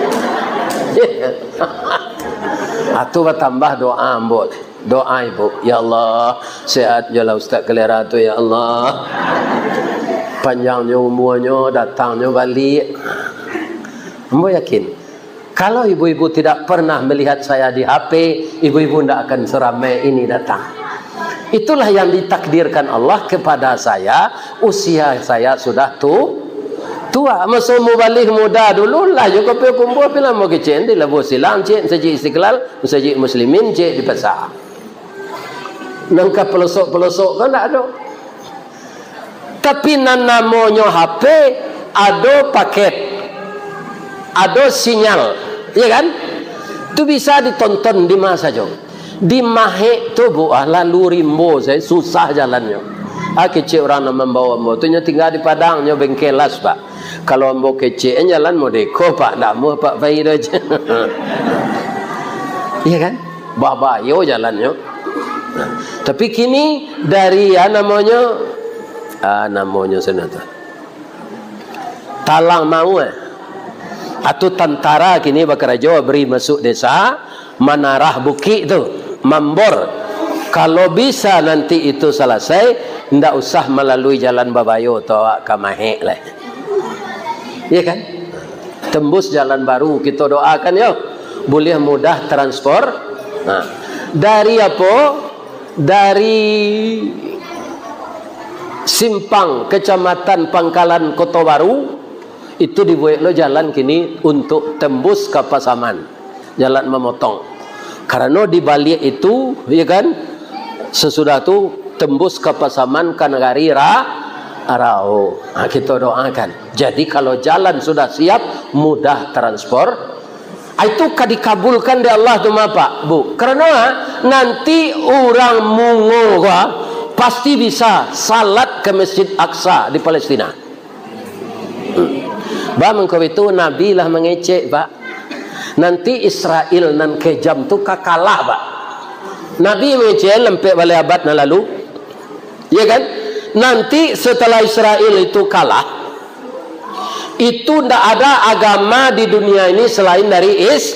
Atu batambah doa ambo. Doa ibu, "Ya Allah, sehat jolah Ustaz Kalera tu, ya Allah. Panjang jo umuanyo, datang jo baliak." Ambo yakin, kalau ibu-ibu tidak pernah melihat saya di H P, ibu-ibu ndak akan seramai ini datang. Itulah yang ditakdirkan Allah kepada saya, usia saya sudah tu-, tua. Maso mubalih muda dulu lah, jo kopi kumpul, pila mau kecek, di Labuah Silang, cek, Masjid Istiqlal, Masjid Muslimin, cek, di pasar. Nan ka pelosok-pelosok ko ndak ado. Tapi nan namonyo H P, ado paket, ado sinyal, ya kan? Tu bisa ditonton di ma sajo. Di Mahek tu, Bu, ah, lalu rimbo sae, susah jalannyo. Ah, kecek urang nan mambawa ambo tu, nyo tingga di Padang, nyo bengkel las, Pak. Kalau ambo kecek, jalan modeko, Pak, ndak amuah, Pak, pai doh. Iya kan? Babayo jalannyo. Tapi kini dari, ah, namonyo, ah, namonyo sinan tu. Talang Maue. Atu tantara kini bakarajo, bari masuk desa, manarah bukik tu, mambor. Kalau bisa nanti itu salasai, Ndak usah malalui jalan babayo tu awak ka mahek lai. Iya kan? Tembus jalan baru, kito doakan yo. Buliah mudah transpor. Nah, dari apo? Dari simpang Kecamatan Pangkalan Koto Baru, itu dibuek lo jalan kini untuk tembus ka Pasaman. Jalan mamotong. Karano di baliak itu, ya kan, sasudah tu tembus ka Pasaman, ka nagari Ra-, Rao. Ha, kito doakan. Jadi, kalau jalan sudah siap, mudah transpor, ah, itu ka dikabulkan dek Allah tu mah, Pak, Bu. Karano, ah, nanti urang Mungo ko, ah, pasti bisa salat ka Masjid Aqsa di Palestina. Hmm. Ba mangko itu Nabi lah mangecek, Pak. Nanti Israel nan kejam tu ka kalah, Pak. Nabi mangecek lempek baleh abad nan lalu. Ya kan? Nanti setelah Israel itu kalah, itu ndak ada agama di dunia ini selain dari Is-,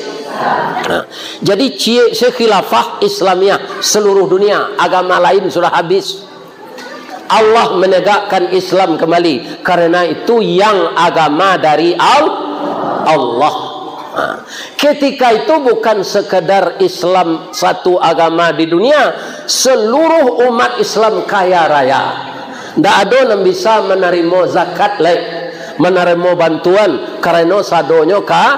nah, jadi ciek se khilafah Islamiah seluruh dunia, agama lain sudah habis. Allah menegakkan Islam kembali, karena itu yang agama dari Al-, Allah. Ha. Ketika itu bukan sekadar Islam satu agama di dunia, seluruh umat Islam kaya raya. Ndak ado nan bisa manarimo zakat lai, manarimo bantuan, karano sadonyo ka-,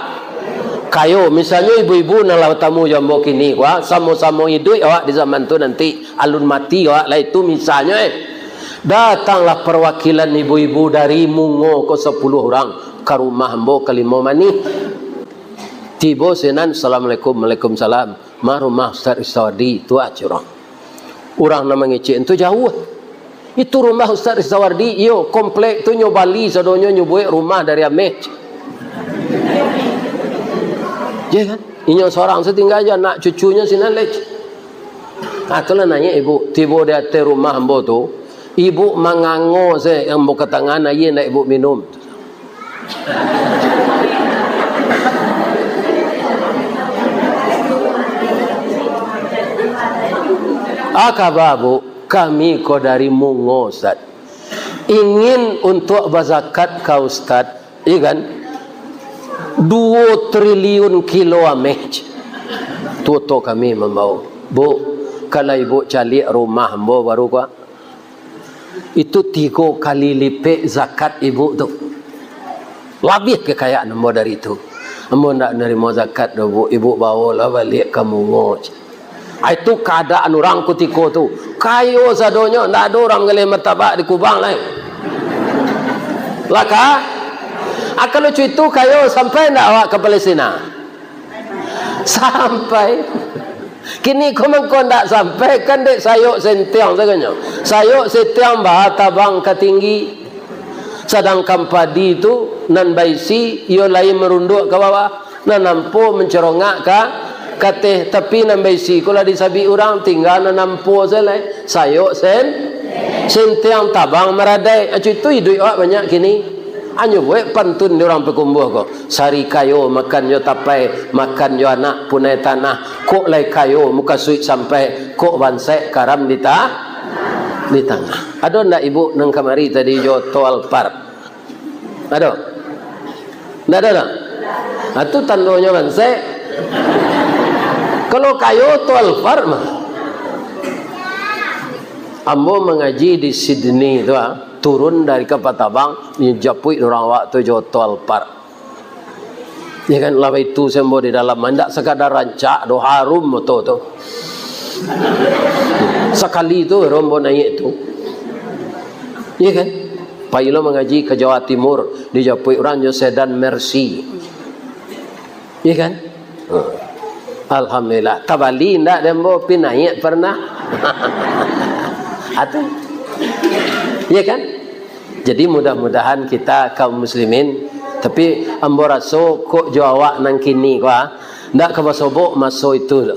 kayo. Misalnyo ibu-ibu nan lah batamu jo ambo kini, wah, samo-samo iduik awak di zaman tu nanti, alun mati awak lai tu misalnyo, eh. Datanglah perwakilan ibu-ibu dari Mungo ko sapuluh urang ka rumah ambo ka Limau Manih. Tibo sinan, "Assalamualaikum." "Waalaikumsalam." "Ma rumah Ustaz Ristawardi?" Tu aja urang. Urang nan mangecek tu jauah. "Itu rumah Ustaz Ristawardi?" "Iyo, komplek tu nyo bali sadonyo, nyo buek rumah dari ameh." Ya kan? Inyo sorang satingga aja, anak cucunyo sinan lai. Ah, tu lah naiak ibu. Tibo di ateh rumah ambo tu, ibu mangango se, ambo katangahan aia ndak ibu minum. "Ah, kaba, Bu, kami ko dari Mungo, Ustaz. Ingin untuk bazakat ka Ustaz, iya kan? Duo triliun kilo ameh. Tu oto kami mambao." "Bu, kalau ibu caliak rumah ambo baru ko, itu tigo kali lipek zakat ibu tu. Labiah kekayaan ambo dari itu. Ambo ndak narimo zakat doh, Bu. Ibu baolah baliak ka Mungo." Ai, tu kaadaan urang kutiko tu. Kayo sadonyo, ndak ado urang manggaleh martabak di Kubang lai. Lah ka? Ah, kalau cuitu kayo, sampai ndak awak ka Palestina? Sampai. Kini ko mangko ndak sampai, kan dek sayok sentiang sagonyo. Sayok sentiang ba tabang ka tinggi. Sadangkan padi tu nan baisi, iyo lai marunduak ka bawah. Nan ampo mancorongak ka, ka ateh, tapi nan baisi ko lah disabik urang, tingga nan ampo se lai. Sayok sen-, sentiang tabang maradaik. Acu itu iduik awak banyak kini. Anyo buek pantun di urang Pakumbuah ko. Sari kayo makan jo tapai, makan jo anak punai tanah. Kok lai kayo mukasuik sampai, kok bansaik karam di ta-, di tangah. Ado ndak ibu nan kamari tadi jo oto Alphard? Ado? Ndak ado, dak? Ah, tu tandonyo bansaik. Kalau kayo oto Alphard mah. Ambo mangaji di Sydney tu, ah, turun dari kapal tabang, dijapuik urang awak tu jo oto Alphard. Ya kan, lah itu se ambo di dalam, indak sakadar rancak doh, harum oto tu. Sakali tu baru ambo naiak tu. Ya kan? Pai lo mangaji ka Jawa Timur, dijapuik urang jo sedan Mercy. Ya kan? Hmm. Alhamdulillah. Tabali indak dek ambo, pi naiak pernah. Atu. Ya kan? Jadi, mudah-mudahan kita kaum muslimin, tapi ambo raso kok jo awak nan kini ko, ah, ndak ka basobok maso itu tu.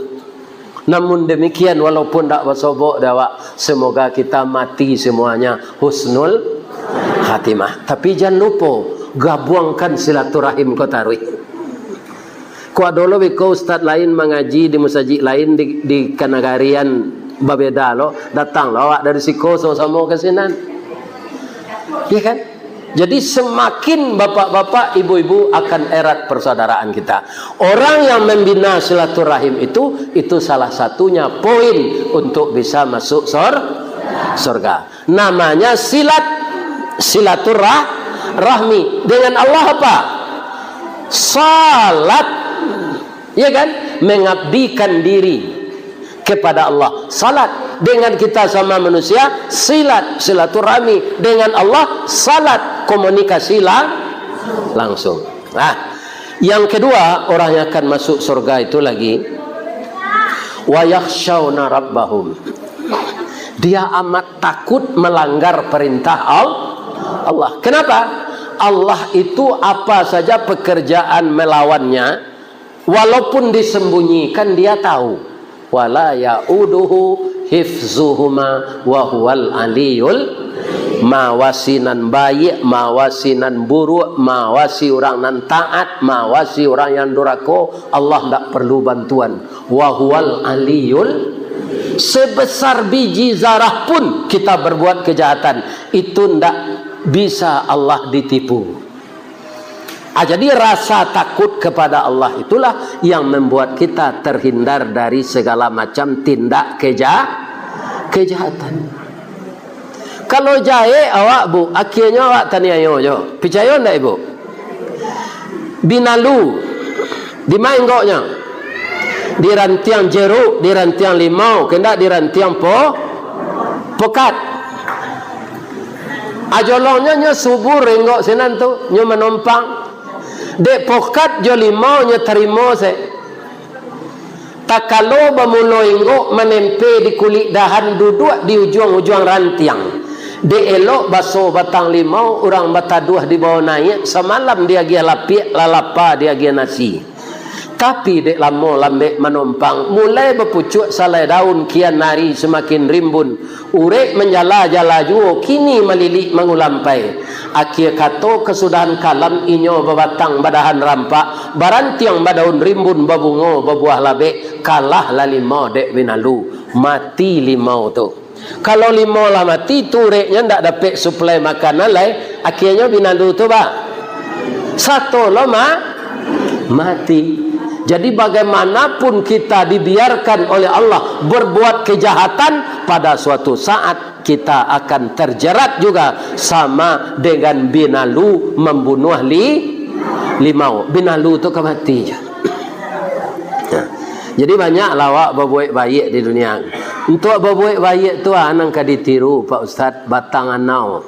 Namun demikian, walaupun ndak basobok dek awak, semoga kita mati semuanya husnul khatimah. Tapi jan lupo, gabuangkan silaturahim ko taruih. Ko ado lo beko ustaz lain mangaji di masajik lain di, di kanagarian Babeda lo, datang lo awak dari siko, samo-samo ka sinan. Ya kan? Jadi, semakin bapak-bapak, ibu-ibu akan erat persaudaraan kita. Orang yang membina silaturahim itu, itu salah satunya poin untuk bisa masuk sor-, sorga. Namanya silat, silaturah-, rahmi. Dengan Allah apa? Salat. Ya kan? Mengabdikan diri kepada Allah. Salat. Dengan kita sama manusia, silat, silaturahmi. Dengan Allah, salat, komunikasi lang-, langsung. Nah, yang kedua, orang yang akan masuk surga itu lagi, wa yakhsyawna rabbahum. Dia amat takut melanggar perintah Al-, Allah. Kenapa? Allah itu apa saja pekerjaan melawannya, walaupun disembunyikan, Dia tahu. Wala yauduhu hifzuhuma wa huwal aliyul, mawasi nan baiak, mawasi nan buruak, mawasi urang nan taat, mawasi urang yang durako, Allah ndak perlu bantuan. Wa huwal aliyul, sebesar biji zarah pun kita berbuat kejahatan, itu ndak bisa Allah ditipu. Ah, jadi rasa takut kepada Allah itulah yang membuat kita terhindar dari segala macam tindak keja-, kejahatan. Kalau jahek awak, Bu, akhianyo awak taniayo jo. Picayo ndak, Ibu? Binalu, di ma inggoknyo? Di rantiang jeruk, di rantiang limau, kandak di rantiang po-, pokat. Ajolongnyo nyo subur inggok sinan tu, nyo manompang. Dek pokat jo limau nyo tarimo se. Takalo bamulo inggok manempe di kulik dahan, duduak di ujuang-ujuang rantiang. Dek elok baso batang limau, urang bataduah dibawo naiak, samalam diagiah lapiak, lah lapa diagiah nasi. Tapi dek lamo lambek manompang, mulai bapucuak salai daun, kian ari samakin rimbun. Urek manjala-jala juo, kini malilik mangulampai. Akhia kato kasudahan kalam, inyo babatang badahan rampak, barantiang badaun rimbun, babungo babuah labek, kalah lah limau dek binalu, mati limau tu. Kalau limau lah mati, tu ureknyo ndak dapek suplai makanan lai, akhianyo binalu tu, ba, sato lo ma-, mati. Jadi, bagaimanapun kita dibiarkan oleh Allah berbuat kejahatan, pada suatu saat kita akan terjerat juga sama dengan binalu mambunuah li-, limau. Binalu tu ka mati je. Ya. Jadi, banyak lah awak babuek baiak di dunia. Untuak babuek baiak tu, ah, nan ka ditiru, Pak Ustaz, batang anau.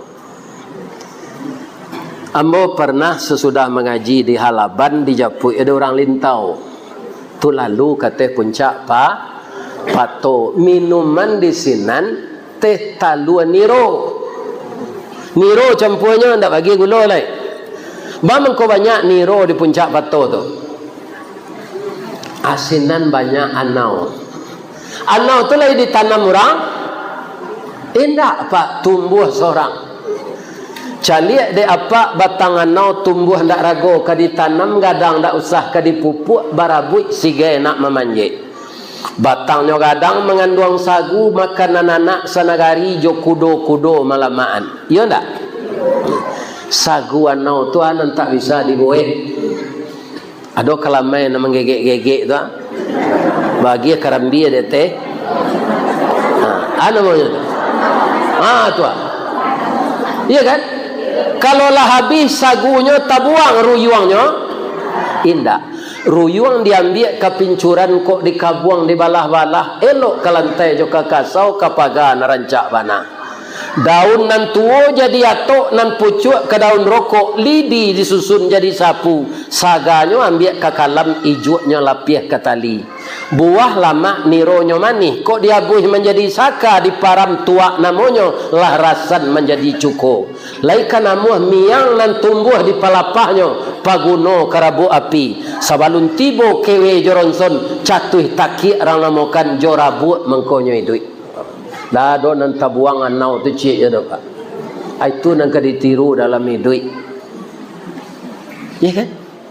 Ambo pernah sasudah mangaji di Halaban, dijapuik ado urang Lintau. Tu lalu ka ateh puncak pa-, pato. Minuman di sinan teh talua niro. Niro campuanyo, ndak bagi gulo lai. Ba mangko banyak niro di puncak pato tu? Asinan banyak anau. Anau tu lai ditanam urang? Indak, Pak, tumbuah sorang. Caliak dek apak, batang anau tumbuah ndak rago, ka ditanam gadang ndak usah, ka dipupuak barabuik sigai nak mamanjek. Batangnyo gadang manganduang sagu, makanan anak sanagari jo kudo-kudo malamakan. Iyo ndak? Sagu anau tu anan tak bisa dibuek. Ado kalamai nan manggegek-gegek tu, ah. Bagi karambia di ateh. Ha, anu namonyo tu. Ha, tu, ah. Iya kan? Kalau lah habih sagunyo tabuang ruyuangnyo, indak. Ruyuang diambiak ka pincuran, kok dikabuang dibalah-balah, elok ka lantai jo ka kasau, ka paga nan rancak bana. Daun nan tuo jadi atok, nan pucuak ka daun rokok, lidi disusun jadi sapu, saganyo ambiak ka kalam, ijuaknyo lapiah ka tali. Buah lamak nironyo manih, kok diabuih manjadi saka, diparam tuak namonyo, lah rasan manjadi cuko. Lai ka namuah miang nan tumbuah di palapahnyo, paguno ka rabuak api. Sabalun tibo kewe jo ronson, catuih takiak rang namokan, jo rabuak mangkonyo iduik. Ndak ado nan tabuang anau tu ciek je doh, Pak. Ai, itu nan ka ditiru dalam iduik. Iya kan?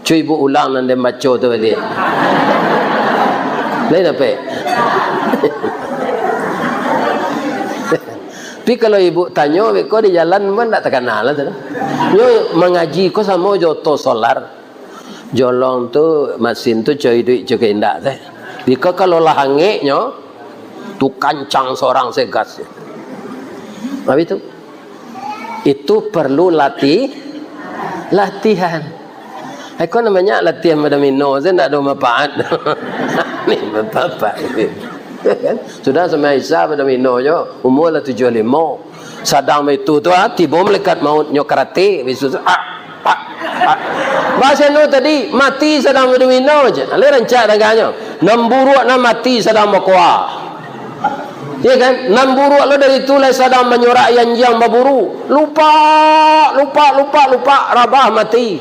Cubo ulang nan den baco tu baliak. Lain apo? Tapi kalau ibu tanyo, beko di jalan mah ndak takana lah tu. Nyo mangaji ko samo jo oto solar. Jolong tu, masin tu, co iduik co ka indak teh. Beko kalau lah angeknyo, tu kancang sorang se gas. Habis tu, itu perlu lati-, latihan. Ai, ko namonyo latihan badomino se ndak ado manfaat. Ni bapak-bapak ni. Kan? Sudah sumbayang Isya badomino jo, umur lah tujuah limo. Sadang baitu tu, ah, tibo malaikat maut nyo karate, bisu tu, ah, ah, ah. Baa seno tadi, mati sadang badomino je. Alai rancak daganyo. Nan buruak nan mati sadang bakoa. Ya kan? Nan buruak lo dari tu lai sadang manyorak anjiang baburu. Lupak, lupak, lupak, lupak, rabah mati.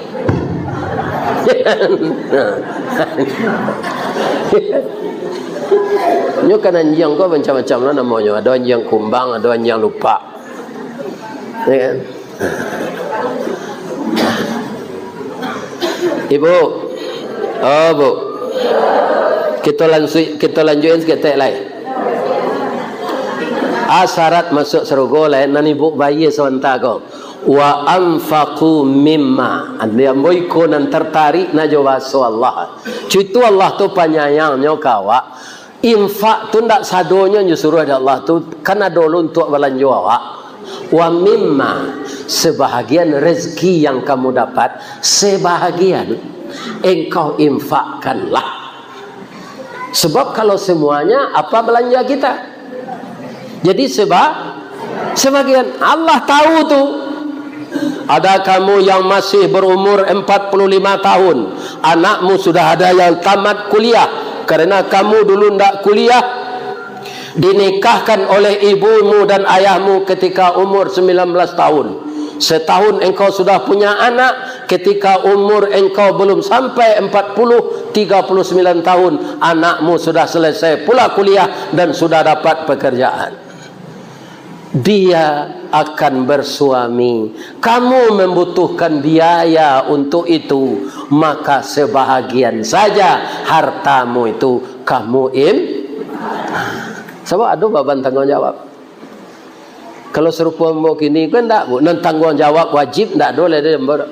Nyo kan anjiang ko macam-macam lah namonyo. Ado anjiang kumbang, ado anjiang lupak. Ya kan? Ibu. Oh, Bu. Kito lansuik, kito lanjuikan saketek lai. Ah, syarat masuak sarugo lai, nan ibu bayia sabanta ko. "Wa anfaqu mimma." Andi ambo iko nan tartarik na jo bahaso Allah. Cuitu Allah tu panyayangnyo ka awak. Infak tu ndak sadonyo nyo suruah dek Allah tu, kan ado lo untuak balanjo awak. "Wa mimma," sebahagian rezeki yang kamu dapat, sebahagian engkau infakkanlah. Sebab kalau semuanya, apa belanja kita? Jadi seba-, sebagian. Allah tahu tu. Ada kamu yang masih berumur empat puluh lima tahun, anakmu sudah ada yang tamat kuliah, karena kamu dulu ndak kuliah, dinikahkan oleh ibumu dan ayahmu ketika umur sembilan belas tahun. Setahun engkau sudah punya anak, ketika umur engkau belum sampai empat puluh, tiga puluh sembilan tahun, anakmu sudah selesai pula kuliah dan sudah dapat pekerjaan. Dia akan bersuami. Kamu membutuhkan biaya untuk itu, maka sebahagian saja hartamu itu kamu im-, sebab ado baban tanggung jawab. Kalau sarupo ambo kini kan ndak, Bu. Nan tanggung jawab wajib ndak ado lai dari ambo tu.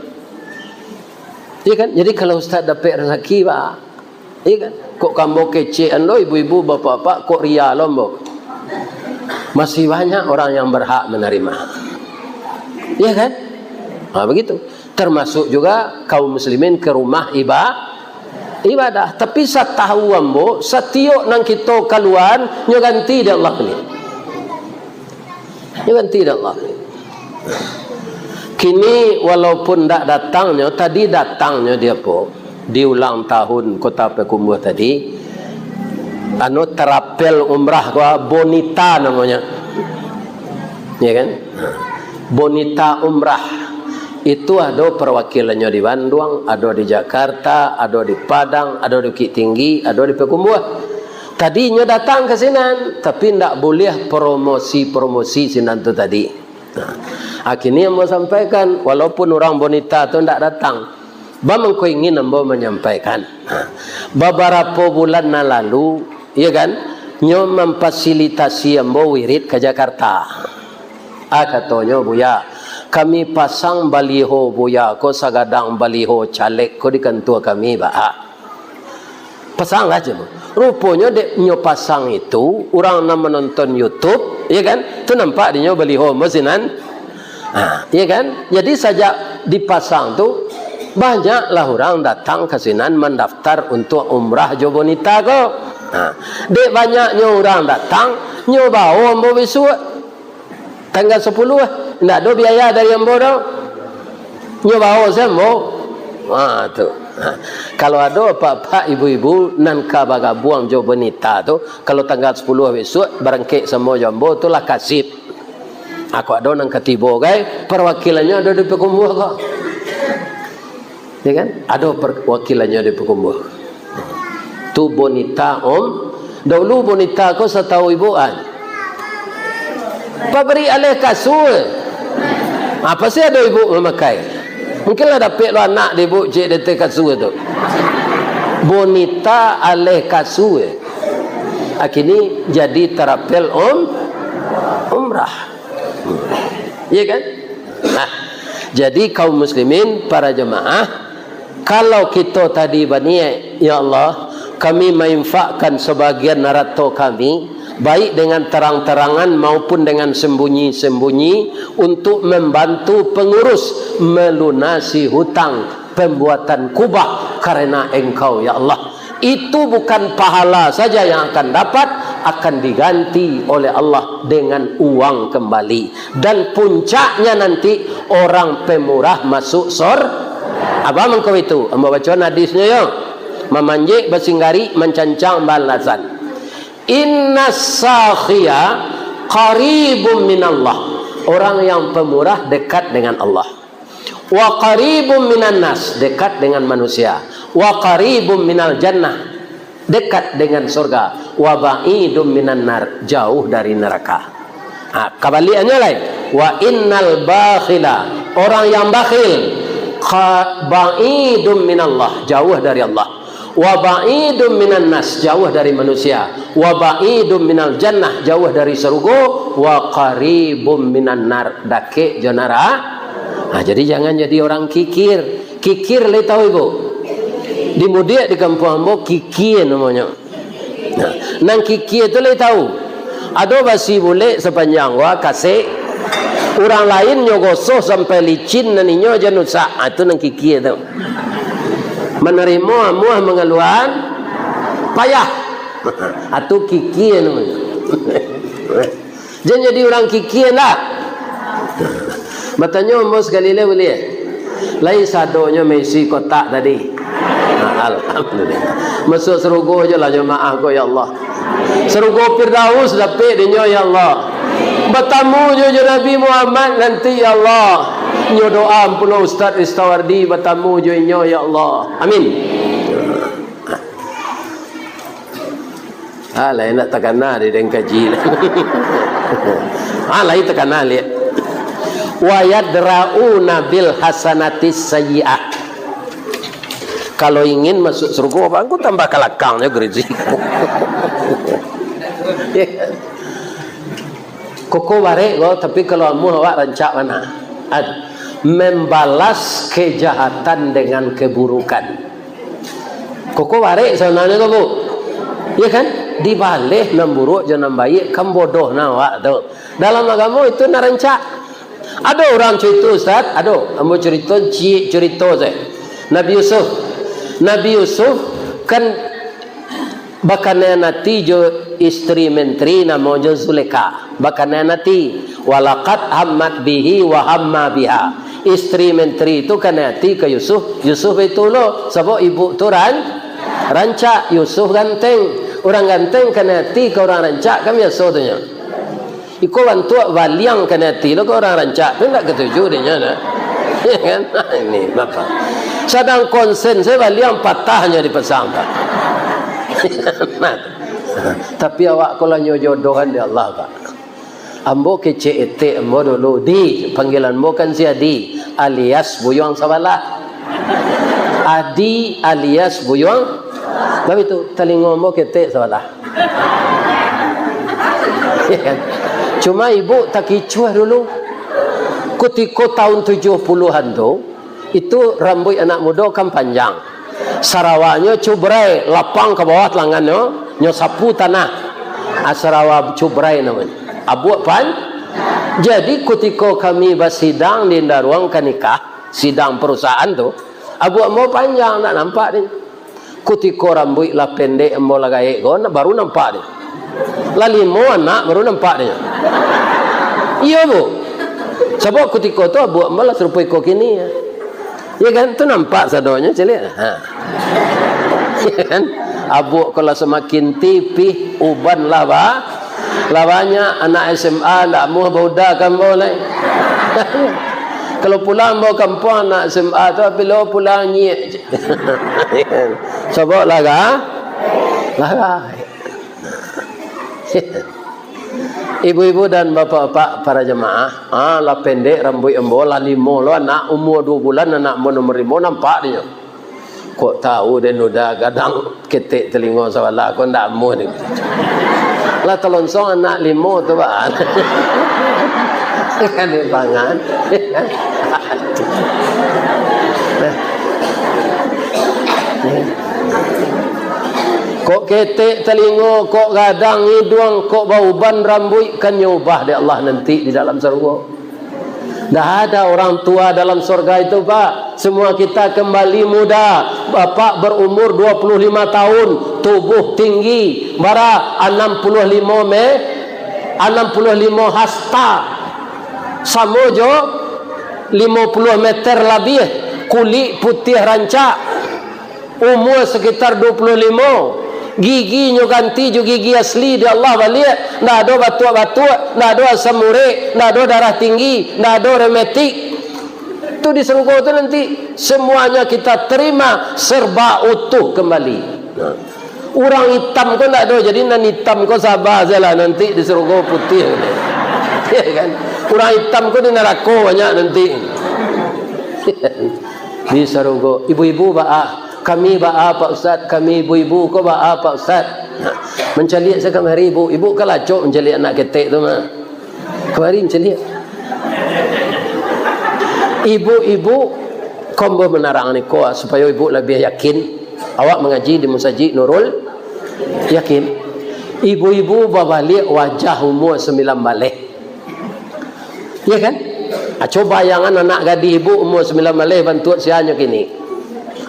Iya kan? Jadi kalau ustaz dapek rezeki, Pak, iya kan? Kok ka ambo kecek ando, ibu-ibu, bapak-bapak, kok ria lo ambo. Masih banyak orang yang berhak menerima. Iya kan? Ha, begitu. Termasuk juga kaum muslimin ke rumah iba-, ibadah. Tapi satahu ambo, satiok nan kito kaluaan, nyo ganti dek Allah ni. Nyo ganti dek Allah. Kini, walaupun ndak datangnyo, tadi datangnyo di apo? Di ulang tahun Kota Payakumbuah tadi, anu, terapel umrah ko, Bonita namonyo. Ya kan? Bonita Umrah. Itu ado perwakilannyo di Banduang, ado di Jakarta, ado di Padang, ado di Bukittinggi, ado di Payakumbuah. Tadi nyo datang ka sinan, tapi ndak buliah promosi-promosi sinan tu tadi. Nah, kini ambo sampaikan, walaupun urang Bonita tu ndak datang, ba mangko ingin ambo manyampaikan. Nah, babarapo bulan nan lalu, iya kan, nyo mamfasilitasi ambo wirid ka Jakarta. Ah, katonyo, "Buya, kami pasang baliho Buya ko sagadang baliho caleg ko di kantua kami, baa?" Pasang aja. Ruponyo dek nyo pasang itu, urang nan manonton YouTube, ya kan, tu nampak dinyo baliho ambo sinan. Ha, ya kan? Jadi sajak dipasang tu, banyaklah urang datang ka sinan mandaftar untuak umrah jo Bonita ko. Ha, dek banyaknyo urang datang, nyo bao ambo bisuak. Tanggal sapuluah, indak ado biaya dari ambo doh. Nyo bao se ambo. Ha, tu. Ha. Kalau ado apak-apak, ibu-ibu nan ka bagabuang jo Bonita tu, kalau tanggal sapuluah bisuak, barangkek samo jo ambo, tu lah kasib. Ha, kok ado nan ka tibo, gai, parwakilannyo ado di Payakumbuah ko. Ya kan? Ado perwakilannyo di Payakumbuah. Tu Bonita, Om. Dahulu Bonita ko satau ibu an, pabrik aleh kasua. Apa sih ado ibu mamakai? Mungkin lah dapek lo anak di ibu cek di ateh kasua tu. Bonita aleh kasua. Akini jadi tarapel Om, Umrah. Iya kan? Nah, jadi kaum muslimin, para jamaah, kalau kito tadi baniat, "Ya Allah, kami mainfakkan sabagian harato kami, baik dengan tarang-tarangan maupun dengan sembunyi-sembunyi, untuk mambantu pangurus malunasi hutang pambuatan kubah karena Engkau, ya Allah." Itu bukan pahala saja yang akan dapat, akan diganti oleh Allah dengan uang kembali. Dan puncaknya nanti, orang pemurah masuk sor-, apa mangko itu? Ambo baco hadisnyo yo. Mamanjek basinggarik, mancancang baalasan. Innas sakhia qaribum minallah. Orang yang pemurah dekat dengan Allah. Wa qaribum minan nas, dekat dengan manusia. Wa qaribum minal jannah, dekat dengan surga. Wa ba'idum minan nar, jauh dari neraka. Ha, kabaliaknyo lai. Wa innal bakhila, orang yang bakhil, qa-, ba'idum minallah, jauh dari Allah. Wa ba'idum minan nas, jauh dari manusia. Wa ba'idum minal jannah, jauh dari sarugo. Wa qaribum minan nar, dakek jo nara-, nah, jadi jangan jadi orang kikir. Kikir lai tahu, Ibu? Di Mudiak, di kampuang ambo, kikia namonyo. Nah, nan kikia tu lai tahu. Ado basi bulek sapanjang gua kasek, urang lain nyo gosoh sampai licin, nan inyo jan rusak. Ah, tu nan kikia tu. Manarimo amuah, mangaluakan payah. Ah, tu kikia namonyo. Jan jadi urang kikia ndak? Batanyo ambo sakali lai buliah? Lai sadonyo maisi kotak tadi. Nah, alhamdulillah. Masuak sarugo jo lah jamaah ko, ya Allah. Sarugo Firdaus dapek dinyo, ya Allah. Batamu jo, jo Nabi Muhammad nanti, ya Allah. Nyo doa pulo Ustaz Ristawardi batamu jo inyo, ya Allah. Amin. Ah, lai ndak takana di den kaji. Ah, lai takana liak. Wa yadra'una bil hasanatis sayyi'ah. Kalau ingin masuk surga, bangku tambah kalakang jo gereja. Koko barek ko, tapi kalau amuah awak rancak bana. Ad-, membalas kejahatan dengan keburukan. Koko barek sabananyo ko, Bu. Iya kan? Dibaleh nan buruak jo nan baiak, kan bodoh nah awak tu. Dalam agamo itu nan rancak. Ado urang curito, Ustaz? Ado. Ambo curito, ciek curito sajo. Nabi Yusuf. Nabi Yusuf kan bakanai ati jo isteri menteri namonyo Zulekha. Bakanai ati. Walaqad hammat bihi wa hamma biha. Isteri menteri tu kanai ati ka Yusuf, Yusuf itu lo, sabab ibu tu ran-, rancak, Yusuf ganteng. Urang ganteng kanai ati ka urang rancak, kan biaso tu nyo. Iko bantuak baliang kanai ati lo ka urang rancak, tu ndak katuju dek nyo dah. Ya kan? Ini Bapak. Sadang konsen sajo baliang patah nyo dipasang, Pak. Nah. Tapi awak ko lah nyo jodohan dek Allah, Pak. Ambo kecek etek ambo dulu, Di, panggilan ambo kan si Adi, alias Buyuang Sabalah. Adi alias Buyuang, tapi tu, talingo ambo ketek sabalah. Ya kan? Cuma ibu takicuah dulu. Kutiko tahun tujuh puluhan tu, itu rambuik anak mudo kan panjang. Sarawaknyo cubrai, lapang ka bawah tangannyo, nyo sapu tanah. Ah, sarawa cubrai namonyo. Abuak pan-, jadi kutiko kami basidang di daruang ka nikah, sidang parusahaan tu, abuak ambo panjang, ndak nampak dek. Kutiko rambuik lah pendek, ambo lah gaek ko, na-, baru nampak dek. Lah limo anak, baru nampak dek. Iyo, Bu. Sabab kutiko tu abuak ambo lah sarupo iko kini, ya. Ya kan? Tu nampak sadonyo, caliak. Ha. Ya kan? Abuak ko lah samakin tipih, uban lah ba-, lah banyak, anak S M A lah amuah bauda ka ambo lai. Kalau pulang ambo kampuang, anak S M A tu, apilo pulang nyiak. Sabab lah ga-, lah gaek. Ibu-ibu dan bapak-bapak para jamaah, ah, lah pendek rambuik ambo, lah limo lo anak, umua duo bulan anak ambo nomor limo, nampak dinyo. Kok tahu den udah gadang ketek talingo sabalah, kok ndak amuah ni. Lah talonsong anak limo tu, Pak. Kan dia pangan. Kok ketek talingo, kok gadang iduang, kok bauban rambuik, kan nyo ubah dek Allah nanti di dalam sarugo. Ndak ada orang tua dalam sorga itu, Pak. Semua kita kembali muda. Bapak berumur dua puluh lima tahun, tubuh tinggi, bara anam puluh limo me-, anam puluh limo hasta. Samo jo limo puluh meter labiah, kulik putiah rancak. Umua sakitar dua puluh limo, giginyo ganti jo gigi asli di Allah baliak, ndak ado batuak-batuak, ndak ado asam urek, ndak ado darah tinggi, ndak ado rematik. Tu di sarugo tu nanti, semuanya kita terima serba utuh kembali. Nah. Urang itam ko ndak ado, jadi nan itam ko saba sajolah, nanti di sarugo putiah. Ya kan? Urang itam ko di narako banyak nanti. Di sarugo, ibu-ibu baa, kami baa, Pak Ustaz, kami ibu-ibu ko baa, Pak Ustaz. Mancaliak se kamari, ibu. Ibu kan lacok mancaliak anak ketek tu mah. Kamari mancaliak. Ibu-ibu, ko ambo manarang niko, supayo ibu labiah yakin. Awak mangaji di Musajik Nurul Yakin. Ibu-ibu babaliak wajah umua sambilan baleh. Ya kan? Ah, coba bayangan anak gadih ibu umua sambilan baleh bantuak sia nyo kini.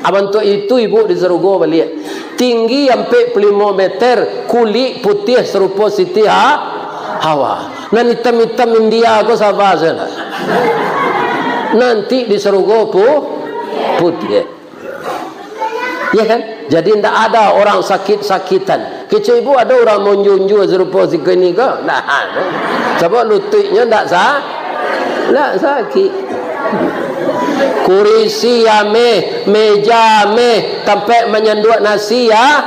Ah, bantuak itu ibu di sarugo baliak. Tinggi ampek puluah limo meter, kulik putiah sarupo Siti Ha-, Hawa. Nan itam-itam India ko saba sajolah. Nanti di sarugo pu-, putiah. Ya kan? Jadi, ndak ada orang sakit-sakitan. Kecek ibu, ada orang maunjua-unjua sarupo si kini ko? Ndak ada. Sabab lutuiknyo ndak sa-, ndak sakik. Kurisi ameh, meja ameh, tampek manyanduak nasi, ya?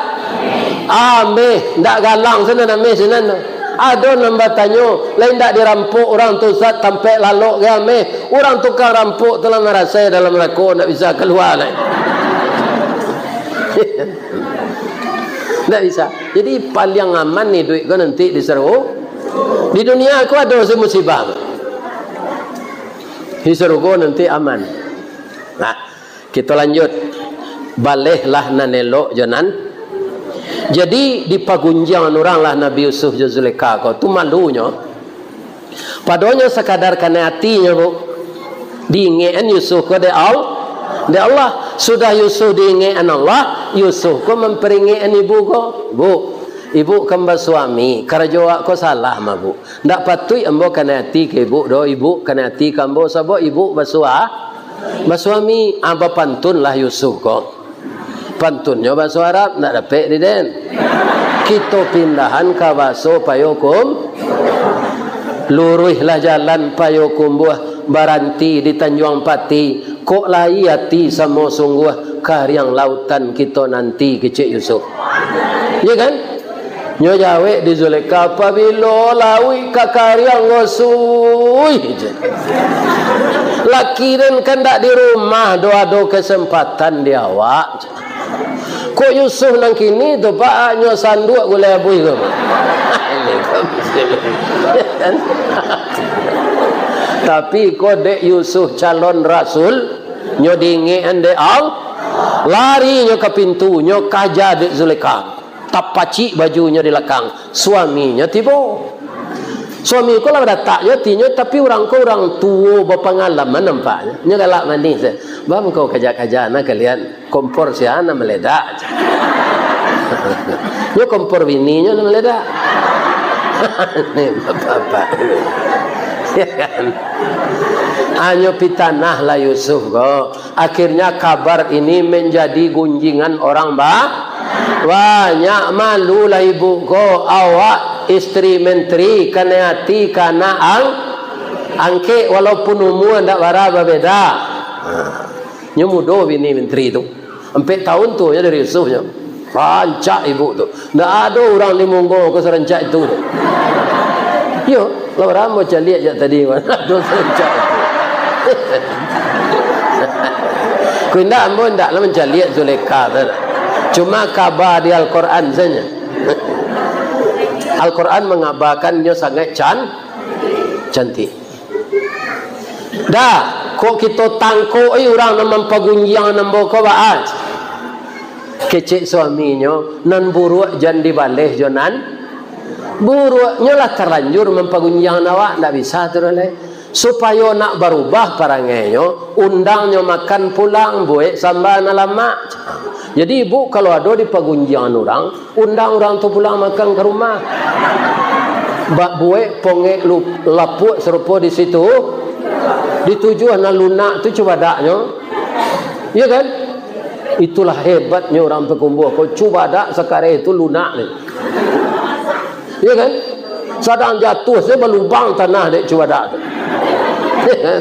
Ameh, ndak galang sinan, ameh sinan. Ado nan batanyo, "Lai ndak dirampok urang tu, Ustaz, tampek lalok ge ameh?" Urang tukang rampok tu lah marasai dalam narako, ndak bisa kalua lai. Ndak bisa. Jadi, paliang aman iduik ko nanti di saru-, di dunia ko ado se musibah. Di sarugo nanti aman. Nah, Kito lanjuik. Balehlah nan elok jo nan. Jadi, dipagunjiangan urang lah Nabi Yusuf jo Zulekha ko. Tu malunyo. Padonyo sakadar kanai atinyo, Bu. Diingekkan Yusuf ko dek Al-, dek Allah. Sudah Yusuf diingekkan Allah, Yusuf ko mamparingekkan ibu ko. Bu, ibu kan basuami, karajo awak ko salah mah, Bu. Ndak patuik ambo kanai ati ka ibu doh, ibu kanai ati ka ambo, sabab ibu basua-, basuami. Ah, bapantunlah Yusuf ko. Pantunnyo baso Arab, ndak dapek di den. Kito pindahan ka baso Payokum-, luruihlah jalan Payokumbuah, baranti di Tanjuang Pati, kok lai ati samo sungguah, kariang lautan kito nanti, kecek Yusuf. Iya kan? Nyo jawek di Zulekha, "Pabilo lauik ka kariang, Gosuih?" Laki den kan ndak di rumah doh, ado kesempatan di awak. Kok Yusuf nan kini tu, Pak, nyo sanduak gulai abuih tu. Tapi ko dek Yusuf calon rasul, nyo diingekkan dek Al-, lari nyo ka pintu, nyo kaja dek Zulekha. Tapacik bajunyo di lakang, suaminyo tibo. Suami ko lah badatak jo atinyo, tapi urang ko urang tuo bapangalaman nampaknyo. Nyo galak manih se. "Baa mangko kaja-kaja na kalian? Kompor sia nan maledak?" Nyo kompor bininyo nan maledak. Ni bapak-bapak. Ya kan? Hanyo pitanah lah Yusuf ko. Akhirnya kabar ini menjadi gunjingan orang ba-, banyak. Malulah ibu ko, awak istri menteri, kanai ati ka anak ang-, angkek, walaupun umua ndak bara babeda. Ha. Nyo mudo bini menteri tu. Ampek tahun tu nyo dari Yusuf nyo. Rancak ibu tu. Ndak ado urang di Munggo ko sarancak itu. Iyo, lah bara ambo caliak jak tadi, ado sarancak itu. Ko indak, ambo indak lah mancaliak Zulekha tu. Cuma kaba di Al-Quran sajo. Al-Quran mangabakan nyo sangaik can-, cantik. Dah, kok kito tangkok, eh, urang nan mampagunjiang nan boko baa? Kecek suaminyo, nan buruak jan dibaleh jo nan buruak. Nyo lah talanjur mampagunjiang awak, ndak bisa tu doh lai. Supayo nak barubah parangainyo, undang nyo makan pulang, buek samba nan lamak. Jadi, ibu kalau ado di pagunjiangan urang, undang urang tu pulang makan ka rumah. Bak buek pongek lu-, lapuak sarupo di situ, ditujuah nan lunak tu cubadaknyo. Iyo kan? Itulah hebatnyo urang Pakumbuah ko, cubadak sakareh tu lunak ni. Iyo kan? Sadang jatuah sajo balubang tanah dek cubadak tu.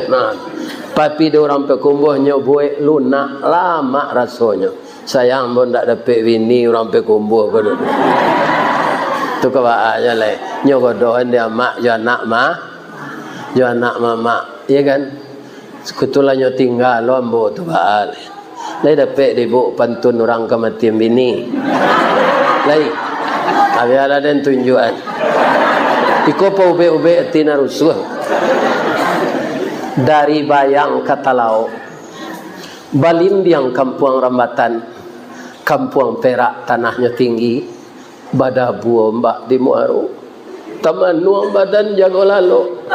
Nah, tapi dek urang Pakumbuah nyo buek lunak, lamak rasonyo. Sayang ambo ndak dapek bini urang Pakumbuah ko dulu. Tu ka baa nyo lai. Nyo godohan di amak jo anak ma-, jo anak mamak. Iyo kan? Sakutulahnyo tingga lo ambo tu baa lai. Lai dapek dek ibuk pantun urang kamatian bini? Lai. Tapi ado den tunjuakan. Iko paubek-ubek ati nan rusuah. Dari Bayang ka Talaok. Balimbiang kampuang rambatan, kampuang perak tanahnyo tinggi, badabua ombak di muaro, tamanuang badan jago lalok,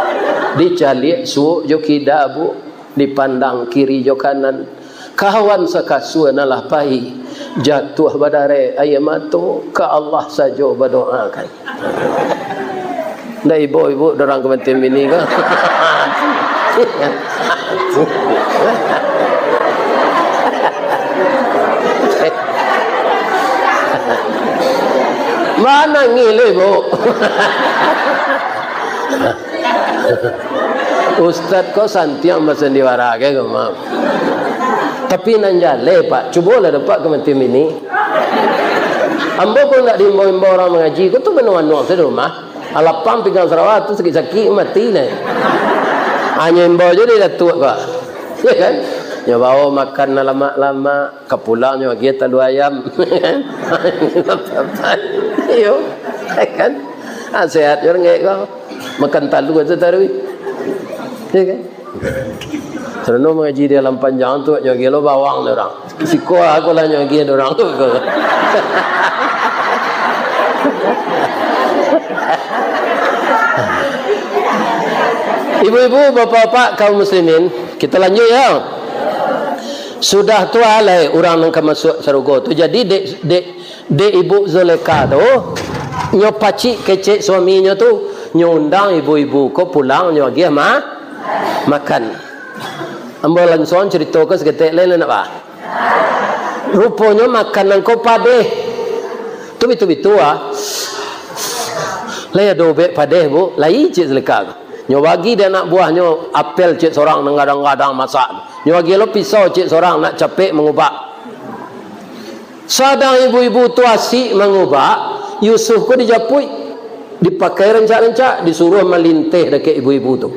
dicaliak suok jo kida, Bu, dipandang kiri jo kanan, kawan sakasua nan lah pai, jatuah badareh aia mato, ka Allah sajo badoakan. Ndak ibo-ibo dorang ka mantiang bini ko. Manangih lo ibo. Ustaz ko santiang basandiwara ke ko, maaf. Tapi nan jaleh, Pak, cubolah dapek ka mantiang bini. Ambo pun ndak diimbau-imbau urang mangaji, ko tu manuang-manuang sajo di rumah. Alapang pinggang sarawa tu sakik-sakik mati nyo. Hanyo imbau jo dek Datuak ko. Yo kan? Nyo bao makan nan lamak-lamak, ka pulang nyo agiah talua ayam. Iyo, kan? Ah, sehat jo rengek ko. Makan talua tu taruih. Yo kan? Sarano mangaji di Alam Panjang tu, nyo agiah lo bawang dek urang. Siko aku lah nyo agiah dek urang tu. Ibu-ibu, bapak-bapak, kaum muslimin, kita lanjut ya. Sudah tu alai urang nan ka masuak sarugo tu. Jadi dek, dek Dek Ibu Zulekha tu, nyo pacik kecek suaminyo tu, nyo undang ibu-ibu ko pulang, nyo agiah ma-, makan. Ambo lansuang carito ko saketek lai, nak, Pak? Ruponyo makanan ko padeh. Tu bitu-bitu, ah. Lai ado ubek padeh, Bu? Lai, cek Zulekha ko. Nyo bagi dek anak buahnyo apel cek sorang nan gadang-gadang masak. Nyo bagi lo pisau cek sorang nak capek mangubak. Sadang ibu-ibu tu asik mangubak, Yusuf ko dijapuik, dipakai rancak-rancak, disuruah malinteh dakek ibu-ibu tu.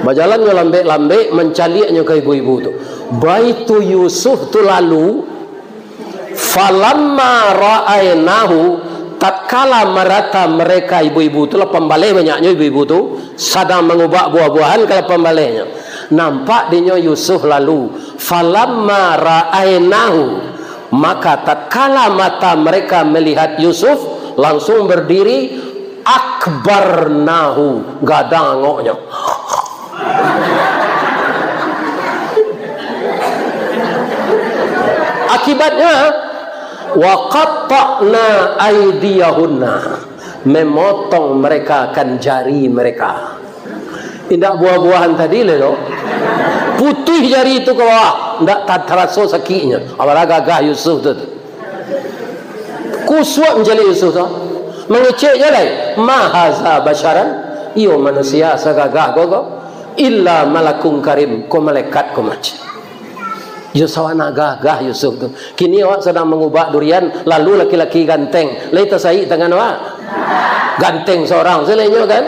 Bajalannyo lambek-lambek, mancaliaknyo ka ibu-ibu tu. Baitu Yusuf tu lalu, falamma ra'ainahu, tatkala marata mereka ibu-ibu tu, lapan baleh banyaknyo ibu-ibu tu, sadang mangubak buah-buahan ka lapan balehnyo. Nampak dinyo Yusuf lalu, falamma ra'ainahu, maka tatkala mata mereka melihat Yusuf, langsung berdiri, akbarnahu, gadang angoknyo. Akibatnya, wa qatta'na aidiyahunna, memotong mereka akan jari mereka. Indak buah-buahan tadi lai tu. Putuih jari tu ka bawah, indak ta-, taraso sakiknyo. Apalah gagah Yusuf tu. Kusuak mancaliak Yusuf tu. Mangecek jo lai, "Ma haza basyaran?" Iyo manusia sagagah ko ko. "Illa malakun karim," ko malaikat ko mace. Yo sawana gagah Yusuf tu. Kini awak sadang mangubak durian, lalu laki-laki ganteng. Lai tasaik tangan awak? Ganteng sorang sajo lai nyo kan?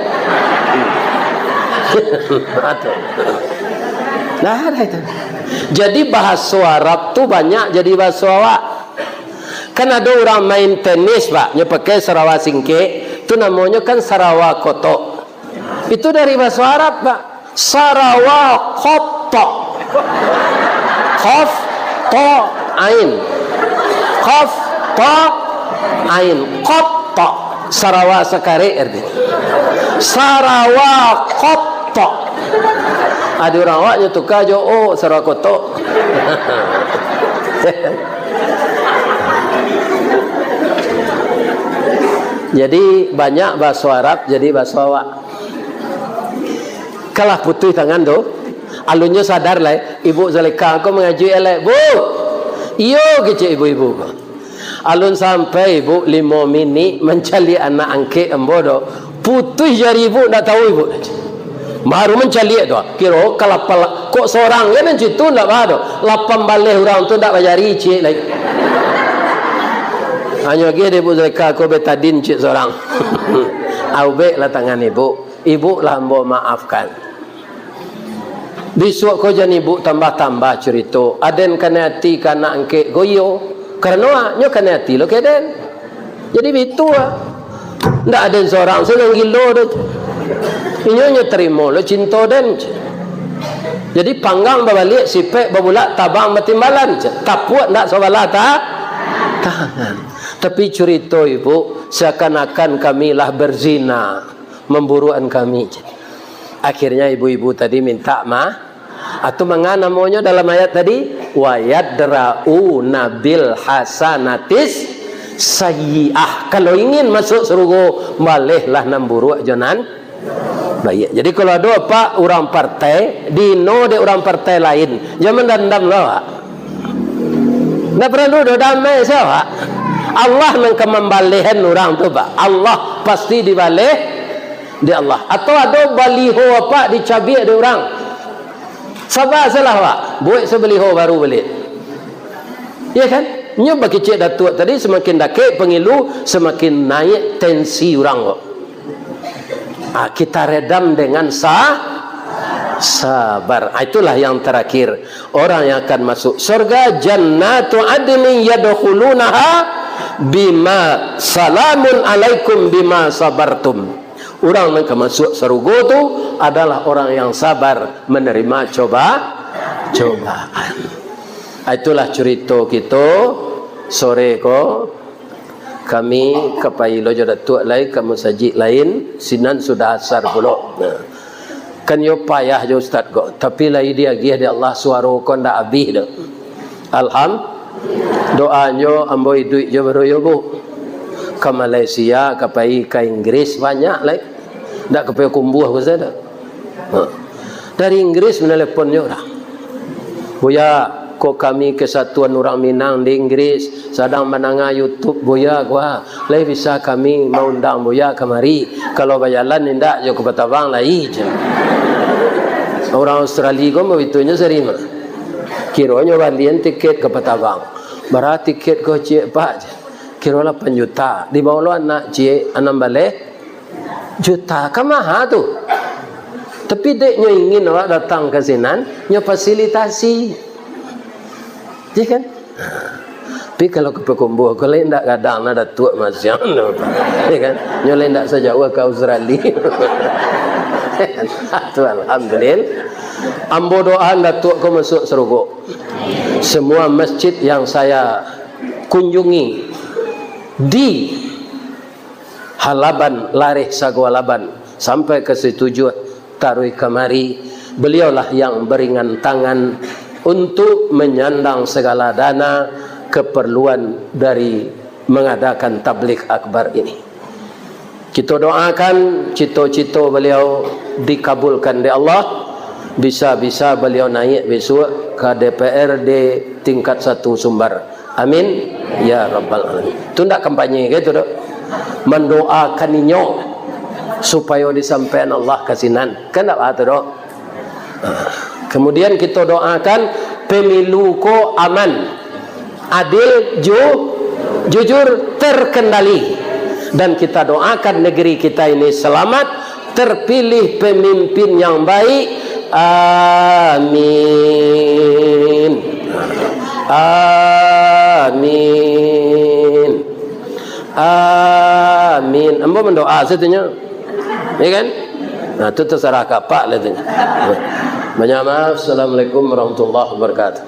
Nah, dah itu. Jadi bahaso Arab tu banyak jadi bahaso awak. Kan ado urang main tenis, Pak, nyo pakai sarawa singkek, Itu namonyo kan sarawa kotok. Itu dari bahasa Arab, Pak. Sarawa kotok. Qaf, ta, ain. Qaf, ta, ain. Kotok. Sarawa sakarek arti. Sarawa kotok. Ado urang awaknyo tuka jo o, sarawa kotok. Jadi, banyak baso Arab jadi baso awak. Kalah putuih tangan tu. Alunnyo sadar lai, Ibu Zulaikha ko mangaji elek, "Bu!" "Iyo," kecek ibu-ibu ko. "Alun sampai, Ibu, limo minik mancaliak anak angkek ambo do. Putuih jari Ibu, ndak tahu Ibu." Baru mancaliak tu, kiro ka lapan, kok sorang kan nan citu ndak ba do. Lapan baleh urang tu ndak bajari ciek lai. Hanyo agiah dek Ibu Zulaikha ko betadin ciek sorang. Aubek lah tangan Ibu. Ibu lah ambo maafkan. Bisuak ko jan Ibu tambah-tambah curito. Aden kanai ati ka anak angkek ko iyo. Karano nyo kanai ati lo ka den. Jadi bitu ah. Ndak aden sorang se nan gilo doh. Inyo nyo tarimo lo cinto den. Jadi panggang babaliak, sipek babulak, tabang batimbalan. Tapuak ndak sabalah ta-, tangan. Tapi curito Ibu, seakan-akan kami lah berzina, memburuakan kami. Akhirnya ibu-ibu tadi minta ma-, atau manga namonyo dalam ayat tadi, "Wa yadra'una bil hasanatis sayyi'ah." Kalau ingin masuk surugo, balehlah nan buruak jo nan baiak. Jadi kalau ado apak urang partai, dihino dek urang partai lain, jan mandandam lo, Pak. Ndak paralu doh damai se awak. Allah nan ka mambalehan urang tu, Pak. Allah pasti dibaleh dek Allah. Atau ado baliho apak dicabiak dek urang. Saba salah, Pak. Buek se baliho baru baliak. Iya kan? Nyo bakecek datuak tadi, samakin dakek pangilu, samakin naiak tensi urang kok. Ah, kita redam dengan sa-, sabar. Ah, itulah yang terakhir. Orang yang akan masuk surga, jannatu adnin yadkhulunaha bima salamun alaikum bima sabartum. Urang nan ka masuk sarugo tu adalah orang yang sabar menerima coba-, cobaan. Ah, itulah curito kito sore ko. Kami ka pai lo jo Datuak lai ka masajik lain, sinan sudah asar pulo. Nah. Kan yo payah jo ustaz ko, tapi lai diagiah dek Allah, suaro ko ndak abih doh. Alham-, doanyo ambo iduik jo baru yo, Bu. Ka Malaysia, ka pai ka Inggris, banyak lai. Ndak ka pai kumbuah ko sajo. Ha. Dari Inggris manelepon nyo urang. "Buya, ko kami kesatuan urang Minang di Inggris, sadang mandanga YouTube Buya ko ha. Lai bisa kami maundang Buya kamari? Kalau bajalan indak jo Kota Tabang lai," jar. Urang Australia ko babitunyo sarima. Kironyo balian tiket ka Kota Tabang. "Bara tiket ko ciek, Pak?" jar. "Kiro lapan juta." "Dibawa lo anak ciek, anam baleh juta, kan maha tu. Tapi dek nyo ingin awak datang ka sinan, nyo fasilitasi." Iya kan? Tapi kalau ka Pakumbuah, ko lai ndak gadang nah Datuak masiang tu. Iya kan? Nyo lai ndak sajauah ka Australia. Tu alhamdulillah. Ambo doaan Datuak ko masuk sarugo. Semua masjid yang saya kunjungi di Halaban, Lareh Sago Halaban, sampai ka Situjuah, taruih kamari, beliaulah yang beringan tangan untuk menyandang segala dana keperluan dari mengadakan tabligh akbar ini. Kito doakan cito-cito beliau dikabulkan dek Allah, bisa-bisa beliau naik besok ka D P R D tingkat satu Sumbar. Amin ya rabbal alamin. Tu ndak kampanye ke tu, dok? Mandoakan inyo supayo disampaikan Allah ka sinan. Kan ndak baa tu, dok? Ah, kemudian kito doakan pemilu ko aman, adil, ju-, jujur, terkendali. Dan kita doakan negeri kita ini selamat, terpilih pemimpin yang baik. Amin. Amin. Amin. Amin. Ambo mandoa satunyo. Ya kan? Nah, tu terserah ka apak lah tu. Banyak maaf. Assalamualaikum warahmatullahi wabarakatuh.